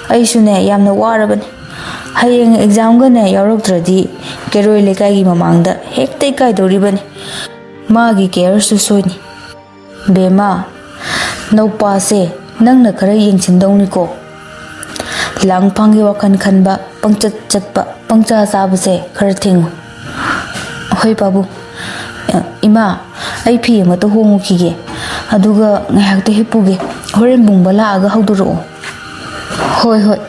ꯑꯩꯁꯨꯅꯦ ꯌꯥꯝꯅ ꯋꯥꯔꯕꯅꯤ꯫ ꯍꯌꯦꯡ ꯑꯦꯛꯖꯥꯝꯒꯅꯦ ꯌꯥꯎꯔꯛꯇ꯭ꯔꯗꯤ ꯀꯦꯔꯣꯏ ꯂꯩꯀꯥꯏꯒꯤ ꯃꯃꯥꯡꯗ ꯍꯦꯛꯇ ꯏꯀꯥꯏꯗꯧꯔꯤꯕꯅꯤ꯫ ꯃꯥꯒꯤ ꯀꯦꯌꯔꯁꯨ ꯁꯣꯏꯅꯤ꯫ ꯕꯦꯝꯃ, ꯅꯧꯄꯥꯁꯦ ꯅꯪꯅ ꯈꯔ ꯌꯦꯡꯁꯤꯟꯗꯧꯅꯤꯀꯣ꯫ ꯂꯥꯡꯐꯥꯡꯒꯤ ꯋꯥꯈꯜ ꯈꯟꯕ, ꯄꯪꯆꯠ ꯆꯠꯄ, ꯄꯪꯆꯥ ꯆꯥꯕꯁꯦ ꯈꯔ ꯊꯤꯡꯉꯨ꯫ ꯍꯣꯏ ꯄꯥꯕꯨꯡ꯫ ꯏꯃꯥ, ꯑꯩ ꯐꯤ ꯑꯃꯇ ꯍꯣꯡꯉꯨꯈꯤꯒꯦ, ꯑꯗꯨꯒ ꯉꯥꯏꯍꯥꯛꯇ ꯍꯤꯞꯄꯨꯒꯦ꯫ ꯍꯣꯔꯦꯟ ꯕꯨꯡꯕ ꯂꯥꯛꯑꯒ ꯍꯧꯗꯣꯔꯛꯑꯣ꯫ "ꯍꯣꯏ, ꯍꯣꯏ,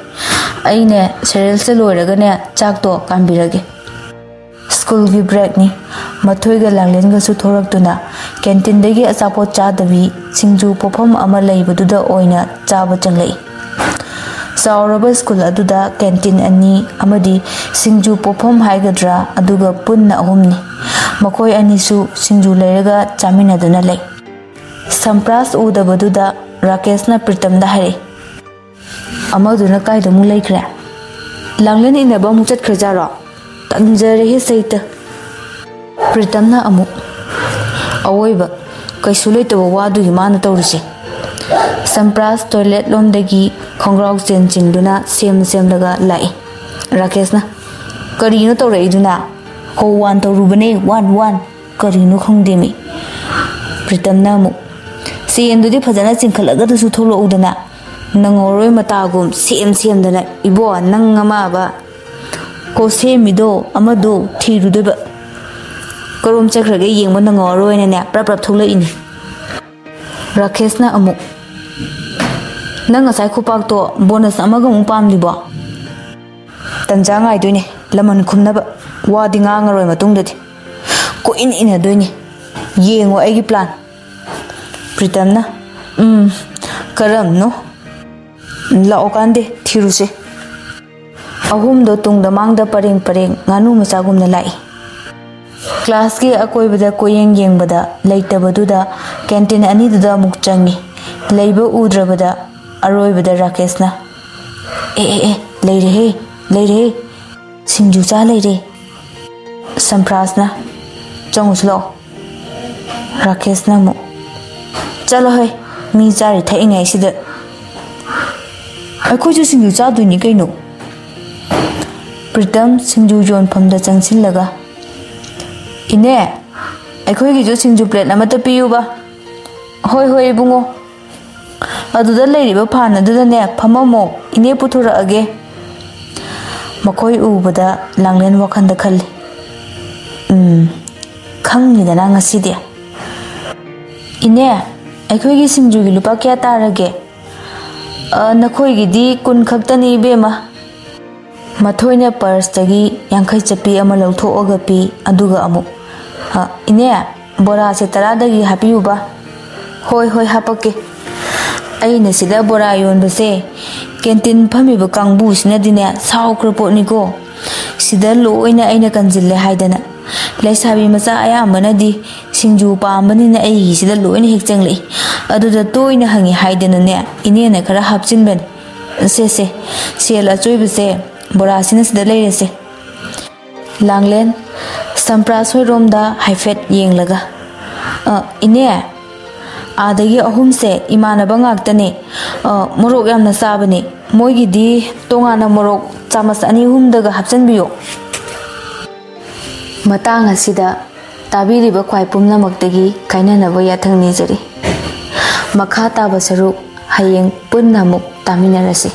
ꯑꯩꯅꯦ ꯁꯦꯔꯦꯜꯁꯦ ꯂꯣꯏꯔꯒꯅꯦ ꯆꯥꯛꯇꯣ ꯀꯥꯝꯕꯤꯔꯒꯦ꯫" ꯁ꯭ꯀꯨꯜꯒꯤ ꯕ꯭ꯔꯦꯛꯅꯤ꯫ ꯃꯊꯣꯏꯒ ꯂꯥꯡꯂꯦꯟꯒꯁꯨ ꯊꯣꯔꯛꯇꯨꯅ ꯀꯦꯟꯇꯤꯟꯗꯒꯤ ꯑꯆꯥꯄꯣꯠ ꯆꯥꯗꯕꯤ ꯁꯤꯡꯖꯨ ꯄꯣꯐꯝ ꯑꯃ ꯂꯩꯕꯗꯨꯗ ꯑꯣꯏꯅ ꯆꯥꯕ ꯆꯪꯂꯛꯏ꯫ ꯆꯥꯎꯔꯕ ꯁ꯭ꯀꯨꯜ ꯑꯗꯨꯗ ꯀꯦꯟꯇꯤꯟ ꯑꯅꯤ ꯑꯃꯗꯤ ꯁꯤꯡꯖꯨ ꯄꯣꯐꯝ ꯍꯥꯏꯒꯗ꯭ꯔꯥ, ꯑꯗꯨꯒ ꯄꯨꯟꯅ ꯑꯍꯨꯝꯅꯤ꯫ ꯃꯈꯣꯏ ꯑꯅꯤꯁꯨ ꯁꯤꯡꯖꯨ ꯂꯩꯔꯒ ꯆꯥꯃꯤꯟꯅꯗꯨꯅ ꯂꯩ꯫ ꯁꯝꯄ꯭ꯔꯥꯁ ꯎꯗꯕꯗꯨꯗ ꯔꯥꯀꯦꯁꯅ ꯄ꯭ꯔꯤꯇꯝꯗ ꯍꯥꯏꯔꯛꯏ, "ꯑꯃꯗꯨꯅ ꯀꯥꯏꯗ ꯑꯃꯨꯛ ꯂꯩꯈ꯭ꯔꯦ? ꯂꯥꯡꯂꯦꯟ ꯏꯟꯅꯕ ꯑꯃꯨꯛ ꯆꯠꯈ꯭ꯔꯖꯥꯔꯣ? ꯇꯟꯖꯔꯦꯍꯦ ꯁꯩꯇ!" ꯄ꯭ꯔꯤꯇꯝꯅ ꯑꯃꯨꯛ, "ꯑꯋꯣꯏꯕ, ꯀꯩꯁꯨ ꯂꯩꯇꯕ ꯋꯥꯗꯨꯒꯤ ꯃꯥꯅ ꯇꯧꯔꯤꯁꯦ꯫" ꯁꯝꯄ꯭ꯔꯥꯁ ꯇꯣꯏꯂꯦꯠ ꯂꯣꯝꯗꯒꯤ ꯈꯣꯡꯒ꯭ꯔꯥꯎ ꯆꯦꯟ ꯆꯤꯡꯗꯨꯅ ꯁꯦꯝ ꯁꯦꯝꯂꯒ ꯂꯥꯛꯏ꯫ ꯔꯥꯀꯦꯁꯅ, "ꯀꯔꯤꯅꯣ ꯇꯧꯔꯛꯏꯗꯨꯅ? ꯍꯣ, ꯋꯥꯟ ꯇꯧꯔꯨꯕꯅꯦ, ꯋꯥꯟ, ꯋꯥꯟ꯫ ꯀꯔꯤꯅꯣ ꯈꯪꯗꯦꯃꯤ꯫" ꯄ꯭ꯔꯤꯇꯝꯅ ꯑꯃꯨꯛ, "ꯆꯦꯟꯗꯨꯗꯤ ꯐꯖꯅ ꯆꯤꯡꯈꯠꯂꯒꯗꯁꯨ ꯊꯣꯛꯂꯛꯎꯗꯅ, ꯅꯪꯉꯧꯔꯣꯏ ꯃꯇꯥꯒꯨꯝ ꯁꯦꯝ ꯁꯦꯝꯗꯅ꯫ ꯏꯕꯣ, ꯅꯪ ꯑꯃꯕ꯫ ꯍꯣ, ꯁꯦꯝꯃꯤꯗꯣ ꯑꯃꯗꯣ ꯊꯤꯔꯨꯗꯣꯏꯕ꯫ ꯀꯔꯣꯝ ꯆꯠꯈ꯭ꯔꯒꯦ ꯌꯦꯡꯕ ꯅꯪꯉꯧꯔꯣꯏꯅꯅꯦ ꯄ꯭ꯔꯞ ꯄ꯭ꯔꯞ ꯊꯣꯛꯂꯛꯏꯅꯤ꯫" ꯔꯥꯀꯦꯁꯅ ꯑꯃꯨꯛ, "ꯅꯪ ꯉꯁꯥꯏ ꯈꯨꯄꯥꯛꯇꯣ ꯕꯣꯅꯁ ꯑꯃꯒ ꯑꯃꯨꯛ ꯄꯥꯝꯂꯤꯕꯣ?" "ꯇꯟꯖꯥ ꯉꯥꯏꯗꯣꯏꯅꯦ ꯂꯃꯟ ꯈꯨꯝꯅꯕ꯫ ꯋꯥꯗꯤ ꯉꯥꯡꯉꯔꯣꯏ ꯃꯇꯨꯡꯗꯗꯤ꯫ ꯀꯣꯏꯏꯟ ꯏꯟꯅꯗꯣꯏꯅꯦ꯫ ꯌꯦꯡꯉꯣ ꯑꯩꯒꯤ ꯄ꯭ꯂꯥꯟ꯫" ꯄ꯭ꯔꯤꯇꯝꯅ, "ꯎꯝ, ꯀꯔꯝꯅꯣ? ꯂꯥꯛꯑꯣ ꯀꯥꯟꯗꯦ, ꯊꯤꯔꯨꯁꯦ꯫" ꯑꯍꯨꯝꯗꯣ ꯇꯨꯡꯗ ꯃꯥꯡꯗ ꯄꯔꯦꯡ ꯄꯔꯦꯡ ꯉꯥꯅꯨ ꯃꯆꯥꯒꯨꯝꯅ ꯂꯥꯛꯏ꯫ ꯀ꯭ꯂꯥꯁꯀꯤ ꯑꯀꯣꯏꯕꯗ ꯀꯣꯏꯌꯦꯡ ꯌꯦꯡꯕꯗ ꯂꯩꯇꯕꯗꯨꯗ ꯀꯦꯟꯇꯤꯟ ꯑꯅꯤꯗꯨꯗ ꯑꯃꯨꯛ ꯆꯪꯉꯤ꯫ ꯂꯩꯕ ꯎꯗ꯭ꯔꯕꯗ ꯑꯔꯣꯏꯕꯗ ꯔꯥꯀꯦꯁꯅ, "ꯑꯦ, ꯑꯦ, ꯑꯦ, ꯂꯩꯔꯦꯍꯦ, ꯂꯩꯔꯦꯍꯦ꯫ ꯁꯤꯡꯖꯨ ꯆꯥ ꯂꯩꯔꯦ꯫" ꯁꯝꯄ꯭ꯔꯥꯁꯅ, "ꯆꯪꯉꯨꯁꯤ ꯂꯥꯛꯑꯣ꯫" ꯔꯥꯀꯦꯁꯅ ꯑꯃꯨꯛ, "ꯆꯠꯂꯣꯍꯦ, ꯃꯤ ꯆꯥꯔꯤ ꯊꯛꯏꯉꯩꯁꯤꯗ꯫ ꯑꯩꯈꯣꯏꯁꯨ ꯁꯤꯡꯖꯨ ꯆꯥꯗꯣꯏꯅꯤ ꯀꯩꯅꯣ꯫" ꯄ꯭ꯔꯤꯇꯝ ꯁꯤꯡꯖꯨ ꯌꯣꯟꯐꯝꯗ ꯆꯪꯁꯤꯜꯂꯒ, "ꯏꯅꯦ, ꯑꯩꯈꯣꯏꯒꯤꯁꯨ ꯁꯤꯡꯖꯨ ꯄ꯭ꯂꯦꯠ ꯑꯃꯠꯇ ꯄꯤꯌꯨꯕ꯫" "ꯍꯣꯏ, ꯍꯣꯏ, ꯏꯕꯨꯡꯉꯣ꯫ ꯑꯗꯨꯗ ꯂꯩꯔꯤꯕ ꯐꯥꯟ ꯑꯗꯨꯗꯅꯦ ꯐꯝꯃꯝꯃꯣ, ꯏꯅꯦ ꯄꯨꯊꯣꯔꯛꯑꯒꯦ꯫" ꯃꯈꯣꯏ ꯎꯕꯗ ꯂꯥꯡꯂꯦꯟ ꯋꯥꯈꯜꯗ ꯈꯜꯂꯤ, "ꯎꯝ, ꯈꯪꯅꯤꯗꯅ ꯉꯁꯤꯗꯤ꯫" "ꯏꯅꯦ, ꯑꯩꯈꯣꯏꯒꯤ ꯁꯤꯡꯖꯨꯒꯤ ꯂꯨꯄꯥ ꯀꯌꯥ ꯇꯥꯔꯒꯦ?" "ꯑ, ꯅꯈꯣꯏꯒꯤꯗꯤ ꯀꯨꯟ ꯈꯛꯇꯅꯤ, ꯏꯕꯦꯝꯃ꯫" ꯃꯊꯣꯏꯅ ꯄꯔꯁꯇꯒꯤ ꯌꯥꯡꯈꯩ ꯆꯠꯄꯤ ꯑꯃ ꯂꯧꯊꯣꯛꯑꯒ ꯄꯤ, ꯑꯗꯨꯒ ꯑꯃꯨꯛ, "ꯑ, ꯏꯅꯦ, ꯕꯣꯔꯥꯁꯦ ꯇꯔꯥꯗꯒꯤ ꯍꯥꯞꯄꯤꯌꯨꯕ꯫" "ꯍꯣꯏ, ꯍꯣꯏ, ꯍꯥꯞꯄꯛꯀꯦ꯫" ꯑꯩꯅ ꯁꯤꯗ ꯕꯣꯔꯥ ꯌꯣꯟꯕꯁꯦ ꯀꯦꯟꯇꯤꯟ ꯐꯝꯃꯤꯕ ꯀꯥꯡꯕꯨꯁꯤꯅꯗꯤꯅꯦ ꯁꯥꯎꯈ꯭ꯔ ꯄꯣꯠꯅꯤꯀꯣ꯫ ꯁꯤꯗ ꯂꯣꯏꯅ ꯑꯩꯅ ꯀꯟꯁꯤꯜꯂꯦ ꯍꯥꯏꯗꯅ꯫ ꯂꯩꯁꯥꯕꯤ ꯃꯆꯥ ꯑꯌꯥꯝꯕꯅꯗꯤ ꯁꯤꯡꯖꯨ ꯄꯥꯝꯕꯅꯤꯅ ꯑꯩꯒꯤꯁꯤꯗ ꯂꯣꯏꯅ ꯍꯦꯛ ꯆꯪꯂꯛꯏ꯫ ꯑꯗꯨꯗ ꯇꯣꯏꯅ ꯍꯪꯉꯤ ꯍꯥꯏꯗꯅꯅꯦ, ꯏꯅꯦꯅ ꯈꯔ ꯍꯥꯞꯆꯤꯟꯕꯅꯤ꯫ "ꯁꯦ, ꯁꯦ, ꯁꯦꯜ ꯑꯆꯣꯏꯕꯁꯦ ꯕꯣꯔꯥꯁꯤꯅ ꯁꯤꯗ ꯂꯩꯔꯁꯦ꯫" ꯂꯥꯡꯂꯦꯟ, ꯁꯝꯄ꯭ꯔꯥꯁ ꯍꯣꯏꯔꯣꯝꯗ ꯍꯥꯏꯐꯦꯠ ꯌꯦꯡꯂꯒ, "ꯑ, ꯏꯅꯦ, ꯑꯥꯗꯒꯤ ꯑꯍꯨꯝꯁꯦ ꯏꯃꯥꯟꯅꯕ ꯉꯥꯛꯇꯅꯦ꯫ ꯑ, ꯃꯣꯔꯣꯛ ꯌꯥꯝꯅ ꯆꯥꯕꯅꯦ꯫ ꯃꯣꯏꯒꯤꯗꯤ ꯇꯣꯉꯥꯟꯅ ꯃꯣꯔꯣꯛ ꯆꯥꯃꯁ ꯑꯅꯤ ꯑꯍꯨꯝꯗꯒ ꯍꯥꯞꯆꯤꯟꯕꯤꯌꯣ꯫" ꯃꯇꯥꯡ ꯑꯁꯤꯗ ꯇꯥꯕꯤꯔꯤꯕ ꯈ꯭ꯋꯥꯏ ꯄꯨꯝꯅꯃꯛꯇꯒꯤ ꯀꯥꯏꯅꯅꯕ ꯌꯥꯊꯪ ꯅꯤꯖꯔꯤ꯫ ꯃꯈꯥ ꯇꯥꯕ ꯁꯔꯨꯛ ꯍꯌꯦꯡ ꯄꯨꯟꯅ ꯑꯃꯨꯛ ꯇꯥꯃꯤꯟꯅꯔꯁꯤ꯫